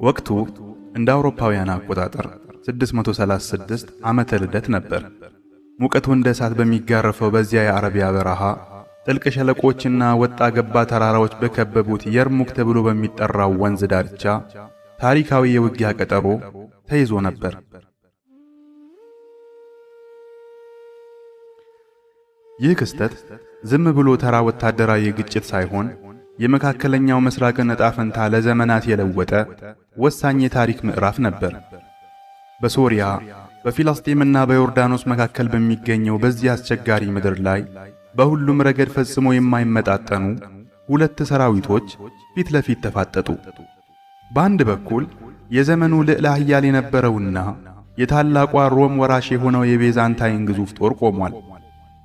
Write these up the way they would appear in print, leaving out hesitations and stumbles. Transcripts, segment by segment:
ወቅቱ እንደ አውሮፓውያን አቆጣጠር 636 ዓመተ ልደት ነበር። ሙቀቱ እንደ እሳት በሚጋረፈው በዚያ የአረቢያ በረሃ ጥልቅ ሸለቆችና ወጣ ገባ ተራራዎች በከበቡት የርሙክ ተብሎ በሚጠራው ወንዝ ዳርቻ ታሪካዊ የውጊያ ቀጠሮ ተይዞ ነበር። ይህ ክስተት ዝም ብሎ ተራ ወታደራዊ ግጭት ሳይሆን የመካከለኛው ምስራቅን ዕጣ ፈንታ ለዘመናት የለወጠ ወሳኝ የታሪክ ምዕራፍ ነበር። በሶሪያ፣ በፊልስጤምና በዮርዳኖስ መካከል በሚገኘው በዚህ አስቸጋሪ ምድር ላይ በሁሉም ረገድ ፈጽሞ የማይመጣጠኑ ሁለት ሰራዊቶች ፊት ለፊት ተፋጠጡ። በአንድ በኩል የዘመኑ ልዕለ ኃያል የነበረውና የታላቋ ሮም ወራሽ የሆነው የቤዛንታይን ግዙፍ ጦር ቆሟል።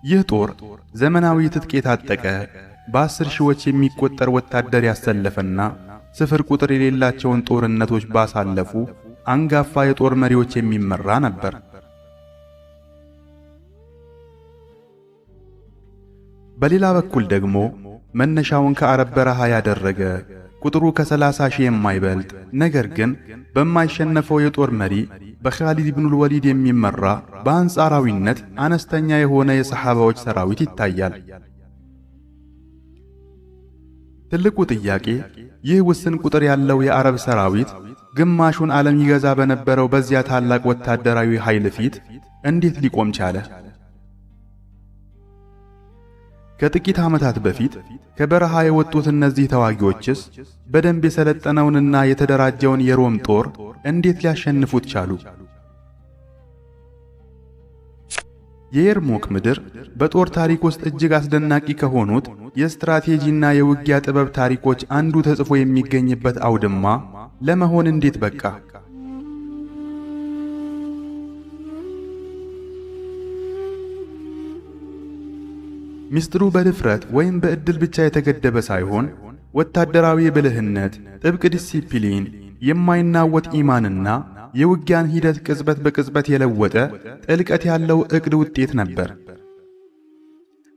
ይህ ጦር ዘመናዊ ትጥቅ የታጠቀ፣ በ10 ሺዎች የሚቆጠር ወታደር ያሰለፈና ስፍር ቁጥር የሌላቸውን ጦርነቶች ባሳለፉ አንጋፋ የጦር መሪዎች የሚመራ ነበር። በሌላ በኩል ደግሞ መነሻውን ከአረብ በረሃ ያደረገ፣ ቁጥሩ ከ30 ሺህ የማይበልጥ፣ ነገር ግን በማይሸነፈው የጦር መሪ በኻሊድ ኢብኑል ወሊድ የሚመራ በአንጻራዊነት አነስተኛ የሆነ የሰሓባዎች ሰራዊት ይታያል። ትልቁ ጥያቄ ይህ ውስን ቁጥር ያለው የአረብ ሰራዊት ግማሹን ዓለም ይገዛ በነበረው በዚያ ታላቅ ወታደራዊ ኃይል ፊት እንዴት ሊቆም ቻለ? ከጥቂት ዓመታት በፊት ከበረሃ የወጡት እነዚህ ተዋጊዎችስ በደንብ የሰለጠነውንና የተደራጀውን የሮም ጦር እንዴት ሊያሸንፉት ቻሉ? የየርሙክ ምድር በጦር ታሪክ ውስጥ እጅግ አስደናቂ ከሆኑት የስትራቴጂና የውጊያ ጥበብ ታሪኮች አንዱ ተጽፎ የሚገኝበት አውድማ ለመሆን እንዴት በቃ? ሚስጥሩ በድፍረት ወይም በዕድል ብቻ የተገደበ ሳይሆን ወታደራዊ ብልህነት፣ ጥብቅ ዲሲፕሊን፣ የማይናወጥ ኢማንና የውጊያን ሂደት ቅጽበት በቅጽበት የለወጠ ጥልቀት ያለው ዕቅድ ውጤት ነበር።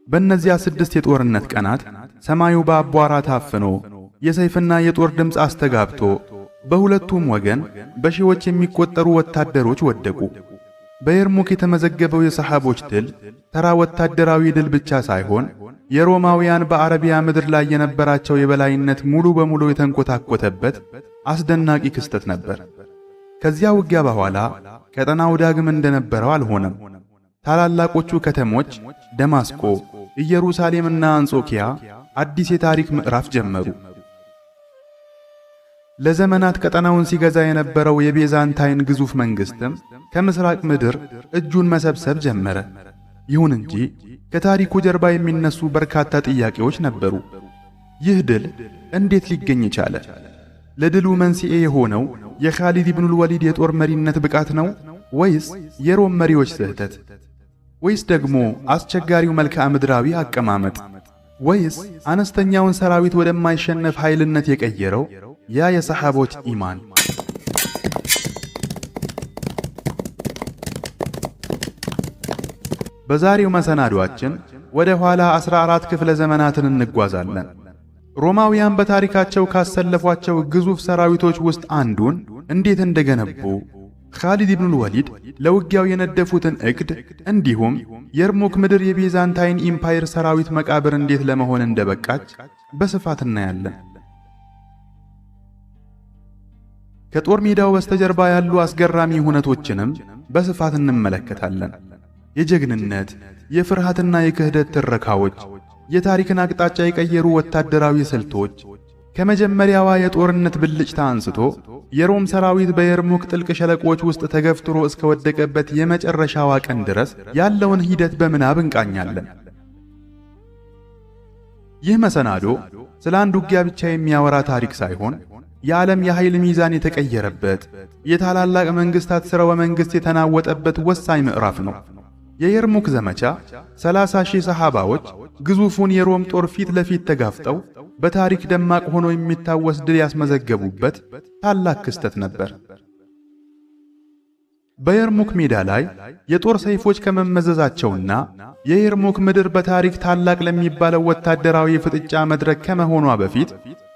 በእነዚያ 6 የጦርነት ቀናት ሰማዩ በአቧራ ታፍኖ፣ የሰይፍና የጦር ድምፅ አስተጋብቶ በሁለቱም ወገን በሺዎች የሚቆጠሩ ወታደሮች ወደቁ። በየርሙክ የተመዘገበው የሰሓቦች ድል ተራ ወታደራዊ ድል ብቻ ሳይሆን የሮማውያን በአረቢያ ምድር ላይ የነበራቸው የበላይነት ሙሉ በሙሉ የተንኮታኮተበት አስደናቂ ክስተት ነበር። ከዚያ ውጊያ በኋላ ቀጠናው ዳግም እንደነበረው አልሆነም። ታላላቆቹ ከተሞች ደማስቆ፣ ኢየሩሳሌምና አንጾኪያ አዲስ የታሪክ ምዕራፍ ጀመሩ። ለዘመናት ቀጠናውን ሲገዛ የነበረው የቤዛንታይን ግዙፍ መንግስትም ከምስራቅ ምድር እጁን መሰብሰብ ጀመረ። ይሁን እንጂ ከታሪኩ ጀርባ የሚነሱ በርካታ ጥያቄዎች ነበሩ። ይህ ድል እንዴት ሊገኝ ቻለ? ለድሉ መንስኤ የሆነው የኻሊድ ኢብኑል ወሊድ የጦር መሪነት ብቃት ነው ወይስ የሮም መሪዎች ስህተት? ወይስ ደግሞ አስቸጋሪው መልክዓ ምድራዊ አቀማመጥ? ወይስ አነስተኛውን ሰራዊት ወደማይሸነፍ ኃይልነት የቀየረው ያ የሰሓቦች ኢማን? በዛሬው መሰናዷችን ወደ ኋላ 14 ክፍለ ዘመናትን እንጓዛለን። ሮማውያን በታሪካቸው ካሰለፏቸው ግዙፍ ሰራዊቶች ውስጥ አንዱን እንዴት እንደገነቡ፣ ኻሊድ ኢብኑል ወሊድ ለውጊያው የነደፉትን ዕቅድ፣ እንዲሁም የርሙክ ምድር የቤዛንታይን empire ሰራዊት መቃብር እንዴት ለመሆን እንደበቃች በስፋት እናያለን። ከጦር ሜዳው በስተጀርባ ያሉ አስገራሚ ሁነቶችንም በስፋት እንመለከታለን። የጀግንነት፣ የፍርሃትና የክህደት ትረካዎች፣ የታሪክን አቅጣጫ የቀየሩ ወታደራዊ ስልቶች፣ ከመጀመሪያዋ የጦርነት ብልጭታ አንስቶ የሮም ሰራዊት በየርሙክ ጥልቅ ሸለቆች ውስጥ ተገፍትሮ እስከወደቀበት የመጨረሻዋ ቀን ድረስ ያለውን ሂደት በምናብ እንቃኛለን። ይህ መሰናዶ ስለ አንድ ውጊያ ብቻ የሚያወራ ታሪክ ሳይሆን የዓለም የኃይል ሚዛን የተቀየረበት፣ የታላላቅ መንግስታት ሥርወ መንግሥት የተናወጠበት ወሳኝ ምዕራፍ ነው። የየርሙክ ዘመቻ 30 ሺህ ሰሓባዎች ግዙፉን የሮም ጦር ፊት ለፊት ተጋፍጠው በታሪክ ደማቅ ሆኖ የሚታወስ ድል ያስመዘገቡበት ታላቅ ክስተት ነበር። በየርሙክ ሜዳ ላይ የጦር ሰይፎች ከመመዘዛቸውና የየርሙክ ምድር በታሪክ ታላቅ ለሚባለው ወታደራዊ ፍጥጫ መድረክ ከመሆኗ በፊት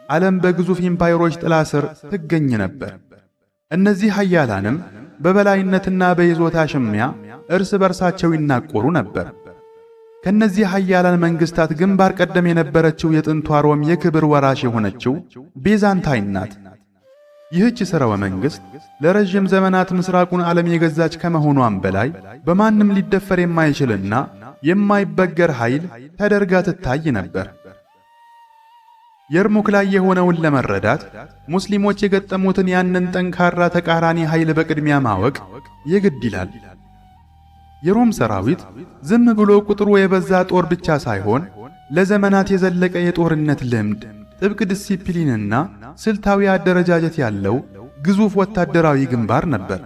ዓለም በግዙፍ ኢምፓየሮች ጥላ ስር ትገኝ ነበር። እነዚህ ኃያላንም በበላይነትና በይዞታ ሽሚያ እርስ በርሳቸው ይናቆሩ ነበር። ከነዚህ ኃያላን መንግስታት ግንባር ቀደም የነበረችው የጥንቷ ሮም የክብር ወራሽ የሆነችው ቤዛንታይን ናት። ይህች ሥርወ መንግሥት ለረዥም ዘመናት ምስራቁን ዓለም የገዛች ከመሆኗም በላይ በማንም ሊደፈር የማይችልና የማይበገር ኃይል ተደርጋ ትታይ ነበር። የርሙክ ላይ የሆነውን ለመረዳት ሙስሊሞች የገጠሙትን ያንን ጠንካራ ተቃራኒ ኃይል በቅድሚያ ማወቅ የግድ ይላል። የሮም ሰራዊት ዝም ብሎ ቁጥሩ የበዛ ጦር ብቻ ሳይሆን ለዘመናት የዘለቀ የጦርነት ልምድ፣ ጥብቅ ዲሲፕሊንና ስልታዊ አደረጃጀት ያለው ግዙፍ ወታደራዊ ግንባር ነበር።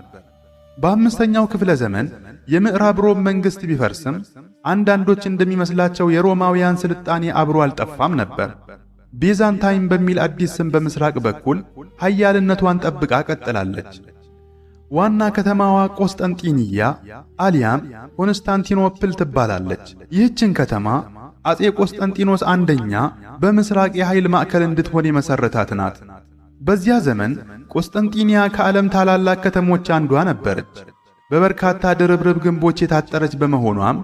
በ5ኛው ክፍለ ዘመን የምዕራብ ሮም መንግስት ቢፈርስም አንዳንዶች እንደሚመስላቸው የሮማውያን ስልጣኔ አብሮ አልጠፋም ነበር። ቤዛንታይን በሚል አዲስ ስም በምስራቅ በኩል ኃያልነቷን ጠብቃ ቀጥላለች። ዋና ከተማዋ ቆስጠንጢንያ አሊያም ኮንስታንቲኖፕል ትባላለች። ይህችን ከተማ አጼ ቆስጠንጢኖስ አንደኛ በምስራቅ የኃይል ማዕከል እንድትሆን የመሰረታት ናት። በዚያ ዘመን ቆስጠንጢንያ ከዓለም ታላላቅ ከተሞች አንዷ ነበረች። በበርካታ ድርብርብ ግንቦች የታጠረች በመሆኗም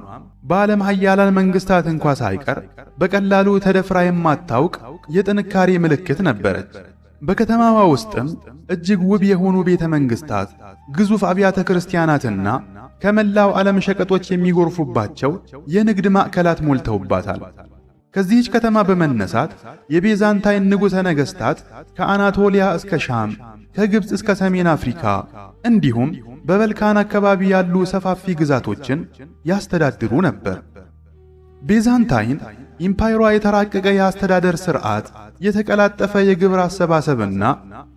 በዓለም ኃያላን መንግስታት እንኳ ሳይቀር በቀላሉ ተደፍራ የማታውቅ የጥንካሬ ምልክት ነበረች። በከተማዋ ውስጥም እጅግ ውብ የሆኑ ቤተ መንግስታት፣ ግዙፍ አብያተ ክርስቲያናትና ከመላው ዓለም ሸቀጦች የሚጎርፉባቸው የንግድ ማዕከላት ሞልተውባታል። ከዚህች ከተማ በመነሳት የቤዛንታይን ንጉሠ ነገሥታት ከአናቶሊያ እስከ ሻም፣ ከግብፅ እስከ ሰሜን አፍሪካ እንዲሁም በበልካን አካባቢ ያሉ ሰፋፊ ግዛቶችን ያስተዳድሩ ነበር። ቤዛንታይን ኢምፓየሯ የተራቀቀ የአስተዳደር ሥርዓት፣ የተቀላጠፈ የግብር አሰባሰብና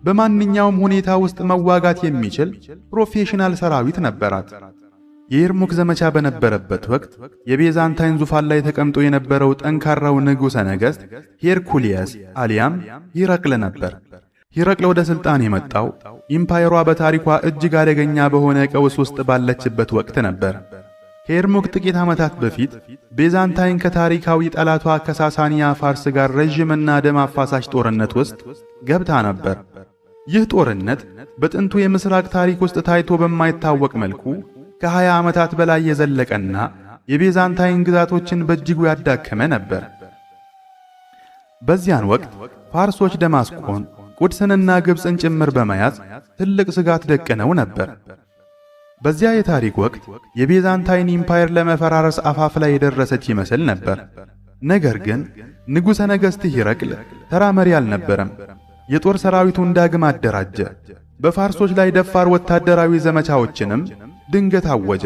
በማንኛውም ሁኔታ ውስጥ መዋጋት የሚችል ፕሮፌሽናል ሰራዊት ነበራት። የየርሙክ ዘመቻ በነበረበት ወቅት የቤዛንታይን ዙፋን ላይ ተቀምጦ የነበረው ጠንካራው ንጉሠ ነገሥት ሄርኩሊየስ አሊያም ሂረቅል ነበር። ሂረቅል ወደ ሥልጣን የመጣው ኢምፓየሯ በታሪኳ እጅግ አደገኛ በሆነ ቀውስ ውስጥ ባለችበት ወቅት ነበር። ከየርሙክ ጥቂት ዓመታት በፊት ቤዛንታይን ከታሪካዊ ጠላቷ ከሳሳኒያ ፋርስ ጋር ረዥምና ደም አፋሳሽ ጦርነት ውስጥ ገብታ ነበር። ይህ ጦርነት በጥንቱ የምስራቅ ታሪክ ውስጥ ታይቶ በማይታወቅ መልኩ ከ20 ዓመታት በላይ የዘለቀና የቤዛንታይን ግዛቶችን በእጅጉ ያዳከመ ነበር። በዚያን ወቅት ፋርሶች ደማስቆን፣ ቁድስንና ግብፅን ጭምር በመያዝ ትልቅ ስጋት ደቅነው ነበር። በዚያ የታሪክ ወቅት የቤዛንታይን ኢምፓየር ለመፈራረስ አፋፍ ላይ የደረሰች ይመስል ነበር። ነገር ግን ንጉሠ ነገሥት ሂረቅል ተራ መሪ አልነበረም። የጦር ሰራዊቱን ዳግም አደራጀ። በፋርሶች ላይ ደፋር ወታደራዊ ዘመቻዎችንም ድንገት አወጀ።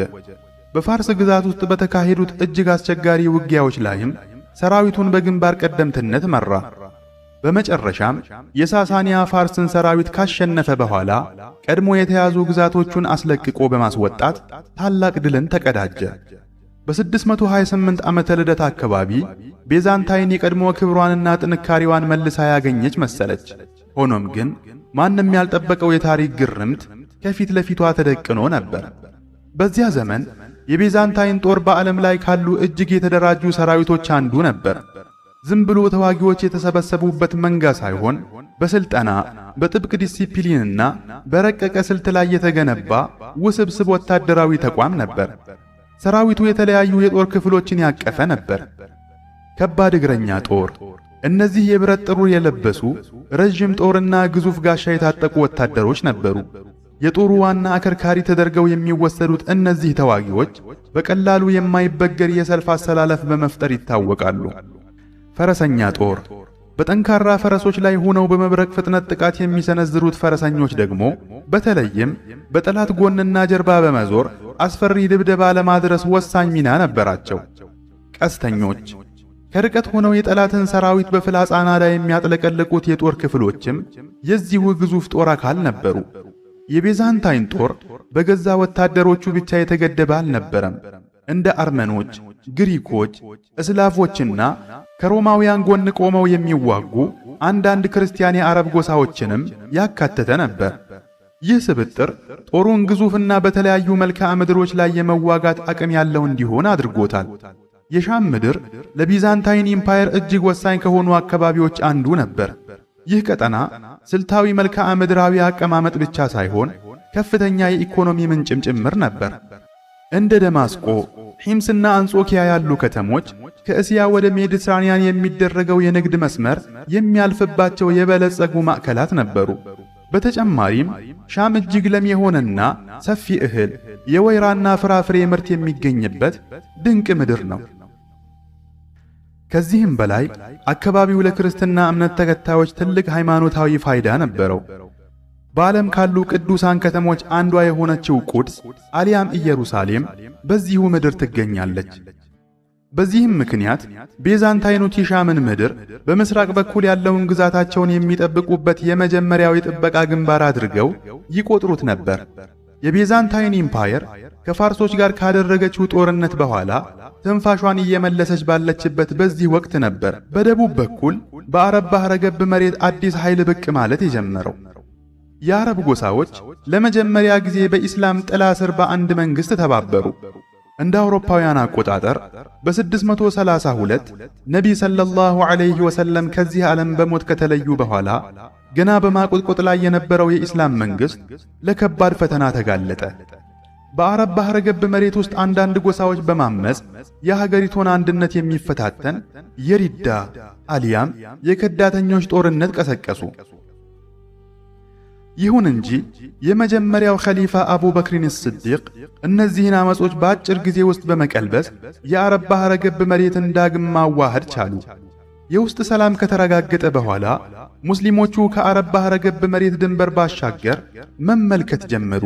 በፋርስ ግዛት ውስጥ በተካሄዱት እጅግ አስቸጋሪ ውጊያዎች ላይም ሰራዊቱን በግንባር ቀደምትነት መራ። በመጨረሻም የሳሳኒያ ፋርስን ሰራዊት ካሸነፈ በኋላ ቀድሞ የተያዙ ግዛቶቹን አስለቅቆ በማስወጣት ታላቅ ድልን ተቀዳጀ። በ628 ዓመተ ልደት አካባቢ ቤዛንታይን የቀድሞ ክብሯንና ጥንካሬዋን መልሳ ያገኘች መሰለች። ሆኖም ግን ማንም ያልጠበቀው የታሪክ ግርምት ከፊት ለፊቷ ተደቅኖ ነበር። በዚያ ዘመን የቤዛንታይን ጦር በዓለም ላይ ካሉ እጅግ የተደራጁ ሰራዊቶች አንዱ ነበር። ዝም ብሎ ተዋጊዎች የተሰበሰቡበት መንጋ ሳይሆን በስልጠና፣ በጥብቅ ዲሲፕሊንና በረቀቀ ስልት ላይ የተገነባ ውስብስብ ወታደራዊ ተቋም ነበር። ሰራዊቱ የተለያዩ የጦር ክፍሎችን ያቀፈ ነበር። ከባድ እግረኛ ጦር። እነዚህ የብረት ጥሩር የለበሱ፣ ረዥም ጦርና ግዙፍ ጋሻ የታጠቁ ወታደሮች ነበሩ። የጦሩ ዋና አከርካሪ ተደርገው የሚወሰዱት እነዚህ ተዋጊዎች በቀላሉ የማይበገር የሰልፍ አሰላለፍ በመፍጠር ይታወቃሉ። ፈረሰኛ ጦር። በጠንካራ ፈረሶች ላይ ሆነው በመብረቅ ፍጥነት ጥቃት የሚሰነዝሩት ፈረሰኞች ደግሞ በተለይም በጠላት ጎንና ጀርባ በመዞር አስፈሪ ድብደባ ለማድረስ ወሳኝ ሚና ነበራቸው። ቀስተኞች። ከርቀት ሆነው የጠላትን ሰራዊት በፍላጻ ናዳ የሚያጥለቀልቁት የጦር ክፍሎችም የዚሁ ግዙፍ ጦር አካል ነበሩ። የቤዛንታይን ጦር በገዛ ወታደሮቹ ብቻ የተገደበ አልነበረም። እንደ አርመኖች፣ ግሪኮች፣ እስላቮችና ከሮማውያን ጎን ቆመው የሚዋጉ አንዳንድ ክርስቲያን የአረብ ጎሳዎችንም ያካተተ ነበር። ይህ ስብጥር ጦሩን ግዙፍና በተለያዩ መልክዓ ምድሮች ላይ የመዋጋት አቅም ያለው እንዲሆን አድርጎታል። የሻም ምድር ለቢዛንታይን ኢምፓየር እጅግ ወሳኝ ከሆኑ አካባቢዎች አንዱ ነበር። ይህ ቀጠና ስልታዊ መልክዓ ምድራዊ አቀማመጥ ብቻ ሳይሆን ከፍተኛ የኢኮኖሚ ምንጭም ጭምር ነበር። እንደ ደማስቆ፣ ሒምስና አንጾኪያ ያሉ ከተሞች ከእስያ ወደ ሜዲትራኒያን የሚደረገው የንግድ መስመር የሚያልፍባቸው የበለጸጉ ማዕከላት ነበሩ። በተጨማሪም ሻም እጅግ ለም የሆነና ሰፊ እህል፣ የወይራና ፍራፍሬ ምርት የሚገኝበት ድንቅ ምድር ነው። ከዚህም በላይ አካባቢው ለክርስትና እምነት ተከታዮች ትልቅ ሃይማኖታዊ ፋይዳ ነበረው። በዓለም ካሉ ቅዱሳን ከተሞች አንዷ የሆነችው ቁድስ አሊያም ኢየሩሳሌም በዚሁ ምድር ትገኛለች። በዚህም ምክንያት ቤዛንታይኖች የሻምን ምድር በምስራቅ በኩል ያለውን ግዛታቸውን የሚጠብቁበት የመጀመሪያው የጥበቃ ግንባር አድርገው ይቆጥሩት ነበር። የቤዛንታይን ኢምፓየር ከፋርሶች ጋር ካደረገችው ጦርነት በኋላ ትንፋሿን እየመለሰች ባለችበት በዚህ ወቅት ነበር በደቡብ በኩል በአረብ ባህረ ገብ መሬት አዲስ ኃይል ብቅ ማለት የጀመረው። የአረብ ጎሳዎች ለመጀመሪያ ጊዜ በኢስላም ጥላ ስር በአንድ መንግሥት ተባበሩ። እንደ አውሮፓውያን አቆጣጠር በ632 ነቢ ሰለላሁ ዐለይሂ ወሰለም ከዚህ ዓለም በሞት ከተለዩ በኋላ ገና በማቆጥቆጥ ላይ የነበረው የኢስላም መንግሥት ለከባድ ፈተና ተጋለጠ። በአረብ ባህረ ገብ መሬት ውስጥ አንዳንድ ጎሳዎች በማመፅ የሀገሪቱን አንድነት የሚፈታተን የሪዳ አሊያም የከዳተኞች ጦርነት ቀሰቀሱ። ይሁን እንጂ የመጀመሪያው ኸሊፋ አቡበክርን ስዲቅ እነዚህን አመጾች በአጭር ጊዜ ውስጥ በመቀልበስ የአረብ ባህረ ገብ መሬትን ዳግም ማዋሃድ ቻሉ። የውስጥ ሰላም ከተረጋገጠ በኋላ ሙስሊሞቹ ከአረብ ባህረ ገብ መሬት ድንበር ባሻገር መመልከት ጀመሩ።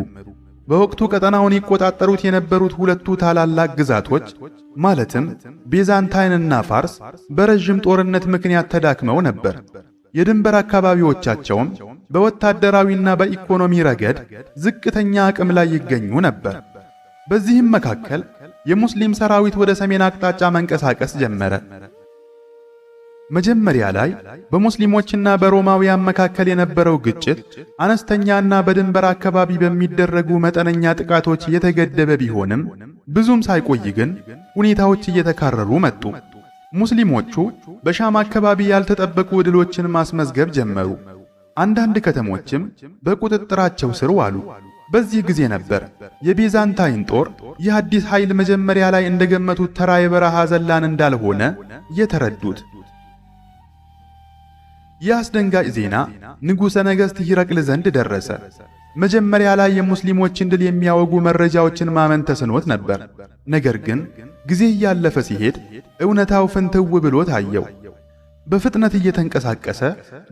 በወቅቱ ቀጠናውን ይቆጣጠሩት የነበሩት ሁለቱ ታላላቅ ግዛቶች ማለትም ቤዛንታይንና ፋርስ በረዥም ጦርነት ምክንያት ተዳክመው ነበር። የድንበር አካባቢዎቻቸውም በወታደራዊና በኢኮኖሚ ረገድ ዝቅተኛ አቅም ላይ ይገኙ ነበር። በዚህም መካከል የሙስሊም ሰራዊት ወደ ሰሜን አቅጣጫ መንቀሳቀስ ጀመረ። መጀመሪያ ላይ በሙስሊሞችና በሮማውያን መካከል የነበረው ግጭት አነስተኛና በድንበር አካባቢ በሚደረጉ መጠነኛ ጥቃቶች የተገደበ ቢሆንም ብዙም ሳይቆይ ግን ሁኔታዎች እየተካረሩ መጡ። ሙስሊሞቹ በሻም አካባቢ ያልተጠበቁ ድሎችን ማስመዝገብ ጀመሩ። አንዳንድ ከተሞችም በቁጥጥራቸው ስር ዋሉ። በዚህ ጊዜ ነበር የቤዛንታይን ጦር ይህ አዲስ ኃይል መጀመሪያ ላይ እንደገመቱት ተራ የበረሃ ዘላን እንዳልሆነ የተረዱት። ይህ አስደንጋጭ ዜና ንጉሠ ነገሥት ሂረቅል ዘንድ ደረሰ። መጀመሪያ ላይ የሙስሊሞችን ድል የሚያወጉ መረጃዎችን ማመን ተስኖት ነበር። ነገር ግን ጊዜ እያለፈ ሲሄድ እውነታው ፍንትው ብሎ ታየው። በፍጥነት እየተንቀሳቀሰ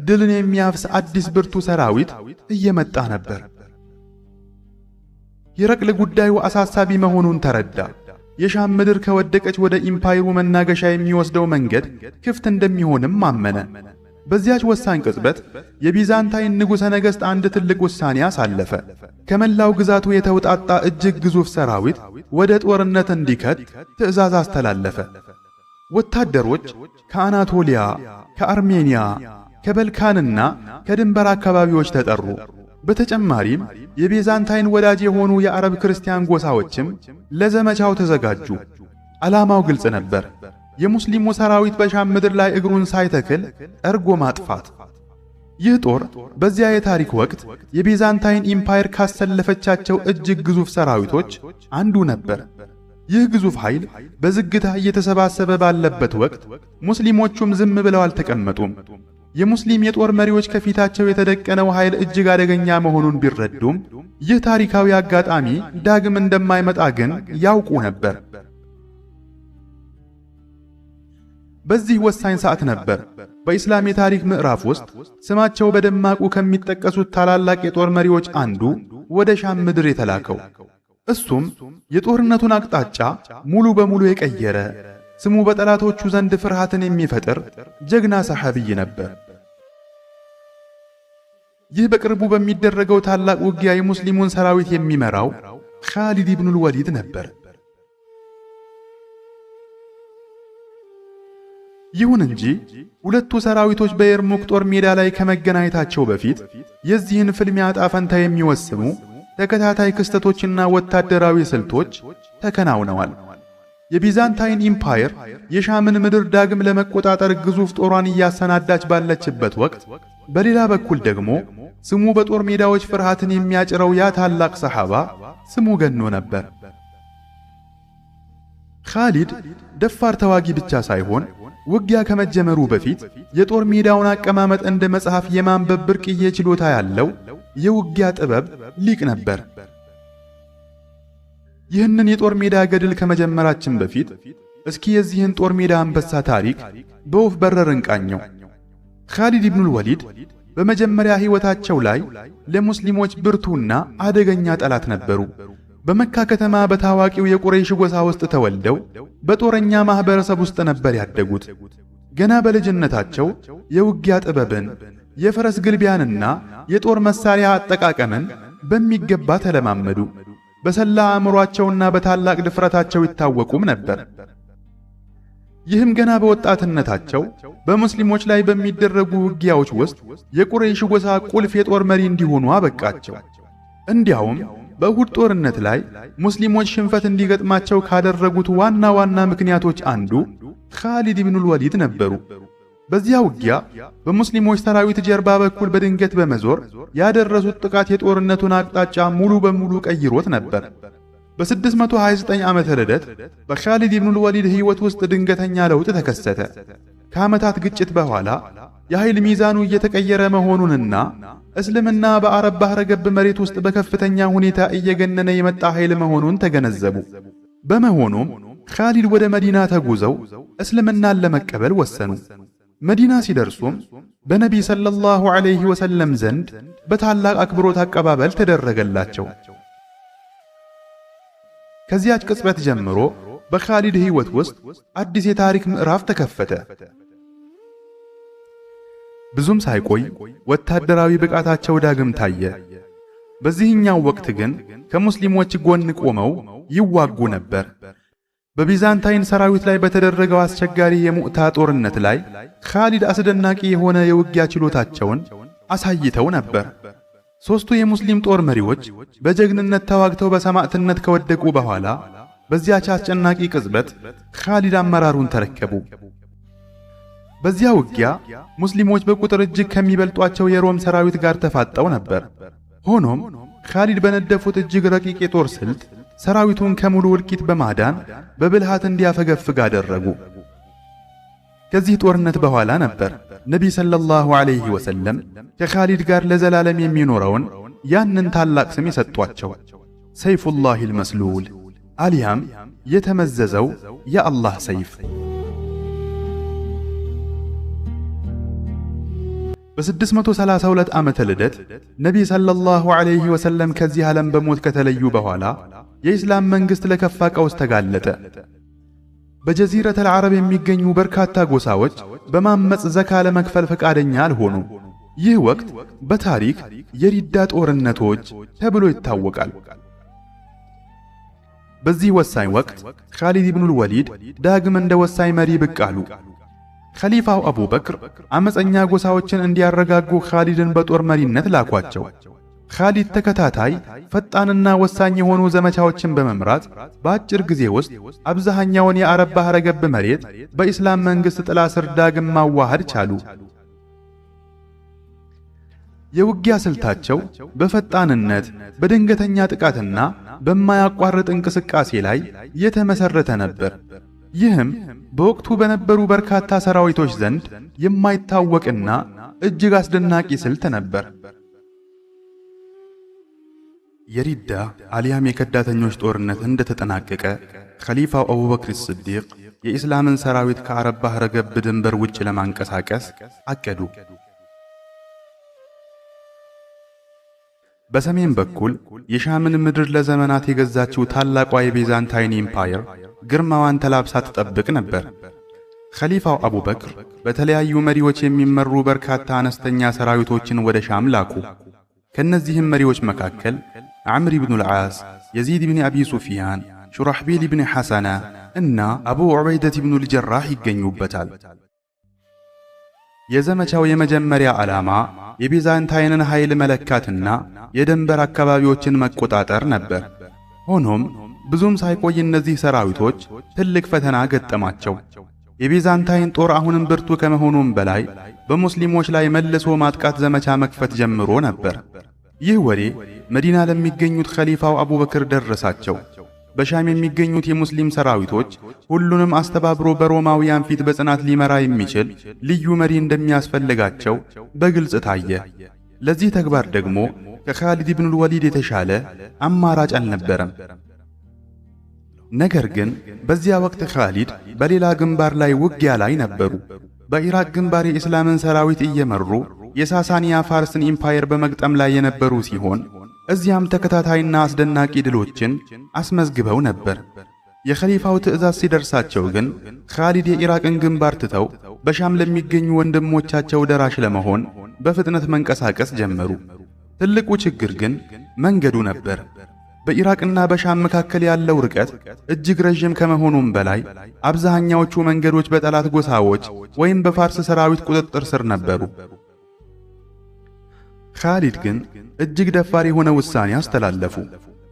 ድልን የሚያፍስ አዲስ ብርቱ ሰራዊት እየመጣ ነበር። ሂረቅል ጉዳዩ አሳሳቢ መሆኑን ተረዳ። የሻም ምድር ከወደቀች ወደ ኢምፓየሩ መናገሻ የሚወስደው መንገድ ክፍት እንደሚሆንም አመነ። በዚያች ወሳኝ ቅጽበት የቢዛንታይን ንጉሠ ነገሥት አንድ ትልቅ ውሳኔ አሳለፈ። ከመላው ግዛቱ የተውጣጣ እጅግ ግዙፍ ሰራዊት ወደ ጦርነት እንዲከት ትዕዛዝ አስተላለፈ። ወታደሮች ከአናቶሊያ፣ ከአርሜኒያ፣ ከበልካንና ከድንበር አካባቢዎች ተጠሩ። በተጨማሪም የቤዛንታይን ወዳጅ የሆኑ የአረብ ክርስቲያን ጎሳዎችም ለዘመቻው ተዘጋጁ። ዓላማው ግልጽ ነበር። የሙስሊሙ ሰራዊት በሻም ምድር ላይ እግሩን ሳይተክል ጠርጎ ማጥፋት። ይህ ጦር በዚያ የታሪክ ወቅት የቤዛንታይን ኢምፓየር ካሰለፈቻቸው እጅግ ግዙፍ ሰራዊቶች አንዱ ነበር። ይህ ግዙፍ ኃይል በዝግታ እየተሰባሰበ ባለበት ወቅት ሙስሊሞቹም ዝም ብለው አልተቀመጡም። የሙስሊም የጦር መሪዎች ከፊታቸው የተደቀነው ኃይል እጅግ አደገኛ መሆኑን ቢረዱም ይህ ታሪካዊ አጋጣሚ ዳግም እንደማይመጣ ግን ያውቁ ነበር። በዚህ ወሳኝ ሰዓት ነበር በኢስላም የታሪክ ምዕራፍ ውስጥ ስማቸው በደማቁ ከሚጠቀሱት ታላላቅ የጦር መሪዎች አንዱ ወደ ሻም ምድር የተላከው። እሱም የጦርነቱን አቅጣጫ ሙሉ በሙሉ የቀየረ፣ ስሙ በጠላቶቹ ዘንድ ፍርሃትን የሚፈጥር ጀግና ሰሐቢይ ነበር። ይህ በቅርቡ በሚደረገው ታላቅ ውጊያ የሙስሊሙን ሰራዊት የሚመራው ኻሊድ ኢብኑል ወሊድ ነበር። ይሁን እንጂ ሁለቱ ሰራዊቶች በየርሙክ ጦር ሜዳ ላይ ከመገናኘታቸው በፊት የዚህን ፍልሚያ ዕጣ ፈንታ የሚወስኑ ተከታታይ ክስተቶችና ወታደራዊ ስልቶች ተከናውነዋል። የቢዛንታይን ኢምፓየር የሻምን ምድር ዳግም ለመቆጣጠር ግዙፍ ጦሯን እያሰናዳች ባለችበት ወቅት በሌላ በኩል ደግሞ ስሙ በጦር ሜዳዎች ፍርሃትን የሚያጭረው ያ ታላቅ ሰሐባ ስሙ ገኖ ነበር። ኻሊድ ደፋር ተዋጊ ብቻ ሳይሆን ውጊያ ከመጀመሩ በፊት የጦር ሜዳውን አቀማመጥ እንደ መጽሐፍ የማንበብ ብርቅዬ ችሎታ ያለው የውጊያ ጥበብ ሊቅ ነበር። ይህንን የጦር ሜዳ ገድል ከመጀመራችን በፊት እስኪ የዚህን ጦር ሜዳ አንበሳ ታሪክ በወፍ በረር እንቃኘው። ኻሊድ ኢብኑል ወሊድ በመጀመሪያ ሕይወታቸው ላይ ለሙስሊሞች ብርቱና አደገኛ ጠላት ነበሩ። በመካ ከተማ በታዋቂው የቁረይሽ ጎሳ ውስጥ ተወልደው በጦረኛ ማህበረሰብ ውስጥ ነበር ያደጉት። ገና በልጅነታቸው የውጊያ ጥበብን፣ የፈረስ ግልቢያንና የጦር መሳሪያ አጠቃቀምን በሚገባ ተለማመዱ። በሰላ አእምሯቸውና በታላቅ ድፍረታቸው ይታወቁም ነበር። ይህም ገና በወጣትነታቸው በሙስሊሞች ላይ በሚደረጉ ውጊያዎች ውስጥ የቁረይሽ ጎሳ ቁልፍ የጦር መሪ እንዲሆኑ አበቃቸው። እንዲያውም በኡሁድ ጦርነት ላይ ሙስሊሞች ሽንፈት እንዲገጥማቸው ካደረጉት ዋና ዋና ምክንያቶች አንዱ ኻሊድ ኢብኑል ወሊድ ነበሩ። በዚያ ውጊያ በሙስሊሞች ሰራዊት ጀርባ በኩል በድንገት በመዞር ያደረሱት ጥቃት የጦርነቱን አቅጣጫ ሙሉ በሙሉ ቀይሮት ነበር። በ629 ዓመተ ልደት በኻሊድ ኢብኑል ወሊድ ሕይወት ውስጥ ድንገተኛ ለውጥ ተከሰተ። ከዓመታት ግጭት በኋላ የኃይል ሚዛኑ እየተቀየረ መሆኑንና እስልምና በአረብ ባህረ ገብ መሬት ውስጥ በከፍተኛ ሁኔታ እየገነነ የመጣ ኃይል መሆኑን ተገነዘቡ። በመሆኑም ኻሊድ ወደ መዲና ተጉዘው እስልምናን ለመቀበል ወሰኑ። መዲና ሲደርሱም በነቢይ ሰለላሁ ዐለይሂ ወሰለም ዘንድ በታላቅ አክብሮት አቀባበል ተደረገላቸው። ከዚያች ቅጽበት ጀምሮ በኻሊድ ሕይወት ውስጥ አዲስ የታሪክ ምዕራፍ ተከፈተ። ብዙም ሳይቆይ ወታደራዊ ብቃታቸው ዳግም ታየ። በዚህኛው ወቅት ግን ከሙስሊሞች ጎን ቆመው ይዋጉ ነበር። በቢዛንታይን ሰራዊት ላይ በተደረገው አስቸጋሪ የሙዕታ ጦርነት ላይ ኻሊድ አስደናቂ የሆነ የውጊያ ችሎታቸውን አሳይተው ነበር። ሦስቱ የሙስሊም ጦር መሪዎች በጀግንነት ተዋግተው በሰማዕትነት ከወደቁ በኋላ በዚያች አስጨናቂ ቅጽበት ኻሊድ አመራሩን ተረከቡ። በዚያ ውጊያ ሙስሊሞች በቁጥር እጅግ ከሚበልጧቸው የሮም ሰራዊት ጋር ተፋጠው ነበር። ሆኖም ኻሊድ በነደፉት እጅግ ረቂቅ የጦር ስልት ሰራዊቱን ከሙሉ እልቂት በማዳን በብልሃት እንዲያፈገፍግ አደረጉ። ከዚህ ጦርነት በኋላ ነበር ነቢይ ሰለላሁ ዐለይሂ ወሰለም ከኻሊድ ጋር ለዘላለም የሚኖረውን ያንን ታላቅ ስም የሰጧቸው፣ ሰይፉላሂል መስሉል አሊያም የተመዘዘው የአላህ ሰይፍ። በ632 ዓመተ ልደት ነቢይ ሰለላሁ ዐለይሂ ወሰለም ከዚህ ዓለም በሞት ከተለዩ በኋላ የኢስላም መንግሥት ለከፋ ቀውስ ተጋለጠ። በጀዚረተል ዐረብ የሚገኙ በርካታ ጎሳዎች በማመፅ ዘካ ለመክፈል ፈቃደኛ አልሆኑም። ይህ ወቅት በታሪክ የሪዳ ጦርነቶች ተብሎ ይታወቃል። በዚህ ወሳኝ ወቅት ኻሊድ ኢብኑል ወሊድ ዳግም እንደ ወሳኝ መሪ ብቅ አሉ። ኸሊፋው አቡበክር አመፀኛ ጎሳዎችን እንዲያረጋጉ ኻሊድን በጦር መሪነት ላኳቸው። ኻሊድ ተከታታይ ፈጣንና ወሳኝ የሆኑ ዘመቻዎችን በመምራት በአጭር ጊዜ ውስጥ አብዛኛውን የአረብ ባህረ ገብ መሬት በኢስላም መንግሥት ጥላ ስር ዳግም ማዋሃድ ቻሉ። የውጊያ ስልታቸው በፈጣንነት፣ በድንገተኛ ጥቃትና በማያቋርጥ እንቅስቃሴ ላይ የተመሰረተ ነበር። ይህም በወቅቱ በነበሩ በርካታ ሰራዊቶች ዘንድ የማይታወቅና እጅግ አስደናቂ ስልት ነበር። የሪዳ አሊያም የከዳተኞች ጦርነት እንደተጠናቀቀ ኸሊፋው አቡበክር ስዲቅ የኢስላምን ሰራዊት ከአረብ ባህረ ገብ ድንበር ውጭ ለማንቀሳቀስ አቀዱ። በሰሜን በኩል የሻምን ምድር ለዘመናት የገዛችው ታላቋ የቤዛንታይን empire ግርማዋን ተላብሳ ትጠብቅ ነበር። ኸሊፋው አቡበክር በተለያዩ መሪዎች የሚመሩ በርካታ አነስተኛ ሰራዊቶችን ወደ ሻም ላኩ። ከነዚህም መሪዎች መካከል ዓምር ኢብኑል ዓስ፣ የዚድ ብን አቢ ሱፊያን፣ ሹራሕቢል ብን ሐሰና እና አቡ ዑበይደት ኢብኑል ጀራህ ይገኙበታል። የዘመቻው የመጀመሪያ ዓላማ የቢዛንታይንን ኃይል መለካትና የድንበር አካባቢዎችን መቆጣጠር ነበር። ሆኖም ብዙም ሳይቆይ እነዚህ ሰራዊቶች ትልቅ ፈተና ገጠማቸው። የቢዛንታይን ጦር አሁንም ብርቱ ከመሆኑም በላይ በሙስሊሞች ላይ መልሶ ማጥቃት ዘመቻ መክፈት ጀምሮ ነበር። ይህ ወሬ መዲና ለሚገኙት ኸሊፋው አቡበክር ደረሳቸው። በሻም የሚገኙት የሙስሊም ሰራዊቶች ሁሉንም አስተባብሮ በሮማውያን ፊት በጽናት ሊመራ የሚችል ልዩ መሪ እንደሚያስፈልጋቸው በግልጽ ታየ። ለዚህ ተግባር ደግሞ ከኻሊድ ኢብኑል ወሊድ የተሻለ አማራጭ አልነበረም። ነገር ግን በዚያ ወቅት ኻሊድ በሌላ ግንባር ላይ ውጊያ ላይ ነበሩ። በኢራቅ ግንባር የእስላምን ሰራዊት እየመሩ የሳሳኒያ ፋርስን ኢምፓየር በመግጠም ላይ የነበሩ ሲሆን እዚያም ተከታታይና አስደናቂ ድሎችን አስመዝግበው ነበር። የኸሊፋው ትዕዛዝ ሲደርሳቸው ግን ኻሊድ የኢራቅን ግንባር ትተው በሻም ለሚገኙ ወንድሞቻቸው ደራሽ ለመሆን በፍጥነት መንቀሳቀስ ጀመሩ። ትልቁ ችግር ግን መንገዱ ነበር። በኢራቅና በሻም መካከል ያለው ርቀት እጅግ ረዥም ከመሆኑም በላይ አብዛኛዎቹ መንገዶች በጠላት ጎሳዎች ወይም በፋርስ ሰራዊት ቁጥጥር ስር ነበሩ። ኻሊድ ግን እጅግ ደፋር የሆነ ውሳኔ አስተላለፉ።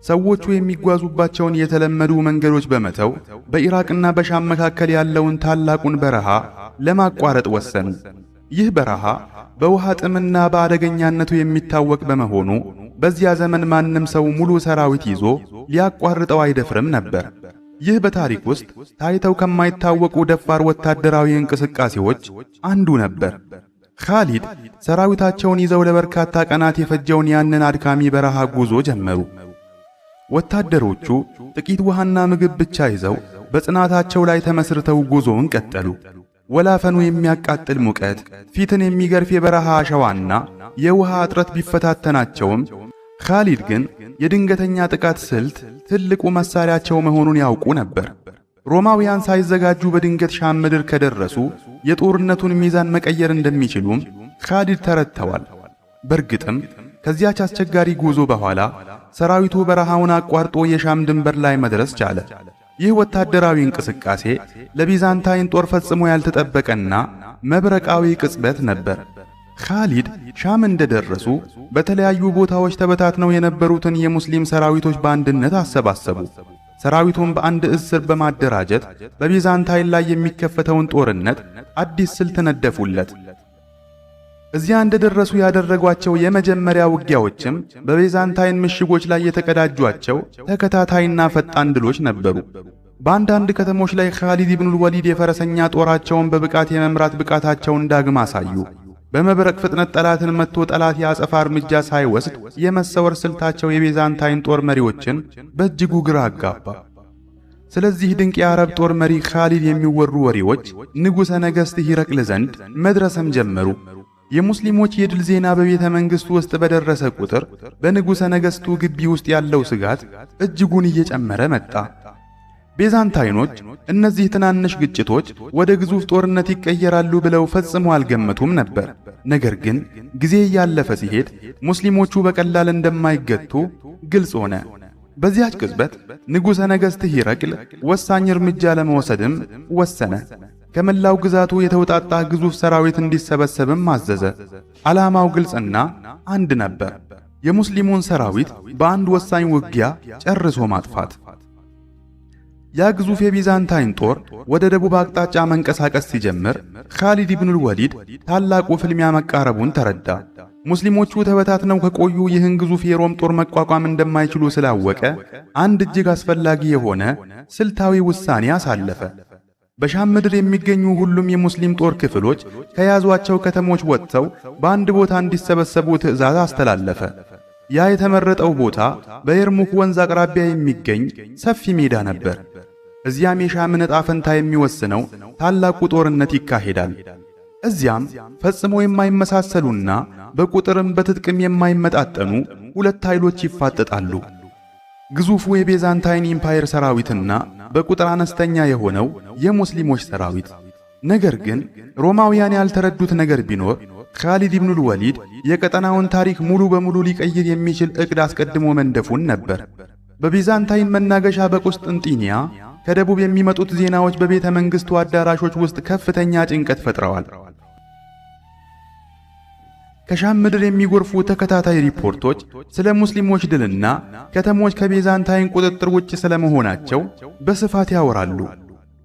ሰዎቹ የሚጓዙባቸውን የተለመዱ መንገዶች በመተው በኢራቅና በሻም መካከል ያለውን ታላቁን በረሃ ለማቋረጥ ወሰኑ። ይህ በረሃ በውሃ ጥምና በአደገኛነቱ የሚታወቅ በመሆኑ በዚያ ዘመን ማንም ሰው ሙሉ ሰራዊት ይዞ ሊያቋርጠው አይደፍርም ነበር። ይህ በታሪክ ውስጥ ታይተው ከማይታወቁ ደፋር ወታደራዊ እንቅስቃሴዎች አንዱ ነበር። ኻሊድ ሰራዊታቸውን ይዘው ለበርካታ ቀናት የፈጀውን ያንን አድካሚ በረሃ ጉዞ ጀመሩ። ወታደሮቹ ጥቂት ውሃና ምግብ ብቻ ይዘው በጽናታቸው ላይ ተመስርተው ጉዞውን ቀጠሉ። ወላፈኑ የሚያቃጥል ሙቀት፣ ፊትን የሚገርፍ የበረሃ አሸዋና የውሃ እጥረት ቢፈታተናቸውም ኻሊድ ግን የድንገተኛ ጥቃት ስልት ትልቁ መሳሪያቸው መሆኑን ያውቁ ነበር። ሮማውያን ሳይዘጋጁ በድንገት ሻም ምድር ከደረሱ የጦርነቱን ሚዛን መቀየር እንደሚችሉም ኻሊድ ተረድተዋል። በእርግጥም ከዚያች አስቸጋሪ ጉዞ በኋላ ሰራዊቱ በረሃውን አቋርጦ የሻም ድንበር ላይ መድረስ ቻለ። ይህ ወታደራዊ እንቅስቃሴ ለቢዛንታይን ጦር ፈጽሞ ያልተጠበቀና መብረቃዊ ቅጽበት ነበር። ኻሊድ ሻም እንደደረሱ በተለያዩ ቦታዎች ተበታትነው የነበሩትን የሙስሊም ሰራዊቶች በአንድነት አሰባሰቡ። ሰራዊቱን በአንድ እዝ ስር በማደራጀት በቢዛንታይን ላይ የሚከፈተውን ጦርነት አዲስ ስልት ነደፉለት። እዚያ እንደደረሱ ያደረጓቸው የመጀመሪያ ውጊያዎችም በቢዛንታይን ምሽጎች ላይ የተቀዳጇቸው ተከታታይና ፈጣን ድሎች ነበሩ። በአንዳንድ ከተሞች ላይ ኻሊድ ኢብኑል ወሊድ የፈረሰኛ ጦራቸውን በብቃት የመምራት ብቃታቸውን ዳግም አሳዩ። በመብረቅ ፍጥነት ጠላትን መትቶ ጠላት የአጸፋ እርምጃ ሳይወስድ የመሰወር ስልታቸው የቢዛንታይን ጦር መሪዎችን በእጅጉ ግራ አጋባ። ስለዚህ ድንቅ የአረብ ጦር መሪ ኻሊድ የሚወሩ ወሬዎች ንጉሠ ነገሥት ሂረቅል ዘንድ መድረስም ጀመሩ። የሙስሊሞች የድል ዜና በቤተ መንግሥቱ ውስጥ በደረሰ ቁጥር በንጉሠ ነገሥቱ ግቢ ውስጥ ያለው ስጋት እጅጉን እየጨመረ መጣ። ቤዛንታይኖች እነዚህ ትናንሽ ግጭቶች ወደ ግዙፍ ጦርነት ይቀየራሉ ብለው ፈጽሞ አልገመቱም ነበር። ነገር ግን ጊዜ እያለፈ ሲሄድ ሙስሊሞቹ በቀላል እንደማይገቱ ግልጽ ሆነ። በዚያች ቅጽበት ንጉሠ ነገሥት ሂረቅል ወሳኝ እርምጃ ለመውሰድም ወሰነ። ከመላው ግዛቱ የተውጣጣ ግዙፍ ሰራዊት እንዲሰበሰብም አዘዘ። ዓላማው ግልጽና አንድ ነበር፤ የሙስሊሙን ሰራዊት በአንድ ወሳኝ ውጊያ ጨርሶ ማጥፋት። ያ ግዙፍ የቢዛንታይን ጦር ወደ ደቡብ አቅጣጫ መንቀሳቀስ ሲጀምር ኻሊድ ኢብኑል ወሊድ ታላቁ ፍልሚያ መቃረቡን ተረዳ። ሙስሊሞቹ ተበታትነው ከቆዩ ይህን ግዙፍ የሮም ጦር መቋቋም እንደማይችሉ ስላወቀ አንድ እጅግ አስፈላጊ የሆነ ስልታዊ ውሳኔ አሳለፈ። በሻም ምድር የሚገኙ ሁሉም የሙስሊም ጦር ክፍሎች ከያዟቸው ከተሞች ወጥተው በአንድ ቦታ እንዲሰበሰቡ ትዕዛዝ አስተላለፈ። ያ የተመረጠው ቦታ በየርሙክ ወንዝ አቅራቢያ የሚገኝ ሰፊ ሜዳ ነበር። እዚያም የሻምን ዕጣ ፈንታ የሚወስነው ታላቁ ጦርነት ይካሄዳል። እዚያም ፈጽሞ የማይመሳሰሉና በቁጥርም በትጥቅም የማይመጣጠኑ ሁለት ኃይሎች ይፋጠጣሉ። ግዙፉ የቤዛንታይን ኢምፓየር ሰራዊትና በቁጥር አነስተኛ የሆነው የሙስሊሞች ሰራዊት። ነገር ግን ሮማውያን ያልተረዱት ነገር ቢኖር ኻሊድ ኢብኑል ወሊድ የቀጠናውን ታሪክ ሙሉ በሙሉ ሊቀይር የሚችል ዕቅድ አስቀድሞ መንደፉን ነበር። በቢዛንታይን መናገሻ በቁስጥንጢንያ ከደቡብ የሚመጡት ዜናዎች በቤተ መንግሥቱ አዳራሾች ውስጥ ከፍተኛ ጭንቀት ፈጥረዋል። ከሻም ምድር የሚጎርፉ ተከታታይ ሪፖርቶች ስለ ሙስሊሞች ድልና ከተሞች ከቤዛንታይን ቁጥጥር ውጭ ስለመሆናቸው በስፋት ያወራሉ።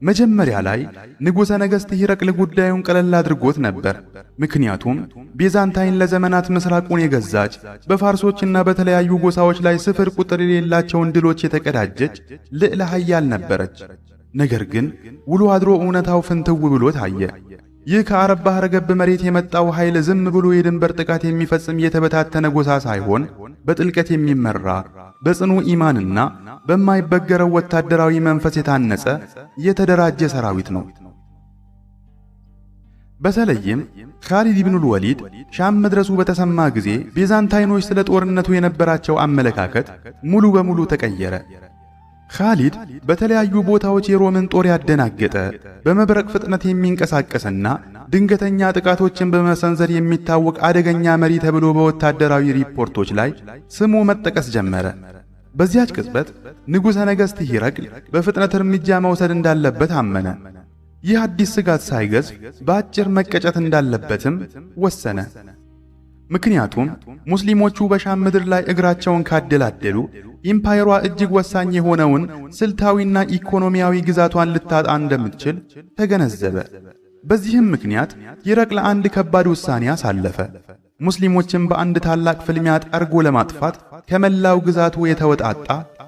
መጀመሪያ ላይ ንጉሠ ነገሥት ሂረቅል ጉዳዩን ቀለል አድርጎት ነበር። ምክንያቱም ቤዛንታይን ለዘመናት ምስራቁን የገዛች፣ በፋርሶችና በተለያዩ ጎሳዎች ላይ ስፍር ቁጥር የሌላቸውን ድሎች የተቀዳጀች ልዕለ ኃያል ነበረች። ነገር ግን ውሎ አድሮ እውነታው ፍንትው ብሎ ታየ። ይህ ከአረብ ባሕረ ገብ መሬት የመጣው ኃይል ዝም ብሎ የድንበር ጥቃት የሚፈጽም የተበታተነ ጎሳ ሳይሆን በጥልቀት የሚመራ፣ በጽኑ ኢማንና በማይበገረው ወታደራዊ መንፈስ የታነጸ የተደራጀ ሰራዊት ነው። በተለይም ካሊድ ኢብኑል ወሊድ ሻም መድረሱ በተሰማ ጊዜ ቤዛንታይኖች ስለ ጦርነቱ የነበራቸው አመለካከት ሙሉ በሙሉ ተቀየረ። ካሊድ በተለያዩ ቦታዎች የሮምን ጦር ያደናገጠ፣ በመብረቅ ፍጥነት የሚንቀሳቀስና ድንገተኛ ጥቃቶችን በመሰንዘር የሚታወቅ አደገኛ መሪ ተብሎ በወታደራዊ ሪፖርቶች ላይ ስሙ መጠቀስ ጀመረ። በዚያች ቅጽበት ንጉሠ ነገሥት ሂረቅል በፍጥነት እርምጃ መውሰድ እንዳለበት አመነ። ይህ አዲስ ስጋት ሳይገዝፍ በአጭር መቀጨት እንዳለበትም ወሰነ። ምክንያቱም ሙስሊሞቹ በሻም ምድር ላይ እግራቸውን ካደላደሉ ኢምፓየሯ እጅግ ወሳኝ የሆነውን ስልታዊና ኢኮኖሚያዊ ግዛቷን ልታጣ እንደምትችል ተገነዘበ። በዚህም ምክንያት ሂረቅል አንድ ከባድ ውሳኔ አሳለፈ። ሙስሊሞችን በአንድ ታላቅ ፍልሚያ ጠርጎ ለማጥፋት ከመላው ግዛቱ የተወጣጣ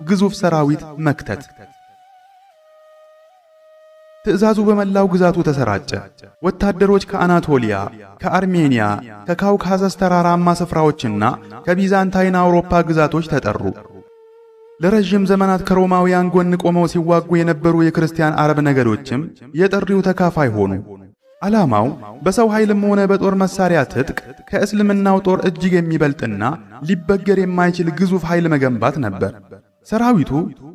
ግዙፍ ሰራዊት መክተት። ትዕዛዙ በመላው ግዛቱ ተሰራጨ። ወታደሮች ከአናቶሊያ፣ ከአርሜኒያ፣ ከካውካሰስ ተራራማ ስፍራዎችና ከቢዛንታይን አውሮፓ ግዛቶች ተጠሩ። ለረዥም ዘመናት ከሮማውያን ጎን ቆመው ሲዋጉ የነበሩ የክርስቲያን አረብ ነገዶችም የጥሪው ተካፋይ ሆኑ። ዓላማው በሰው ኃይልም ሆነ በጦር መሳሪያ ትጥቅ ከእስልምናው ጦር እጅግ የሚበልጥና ሊበገር የማይችል ግዙፍ ኃይል መገንባት ነበር። ሰራዊቱ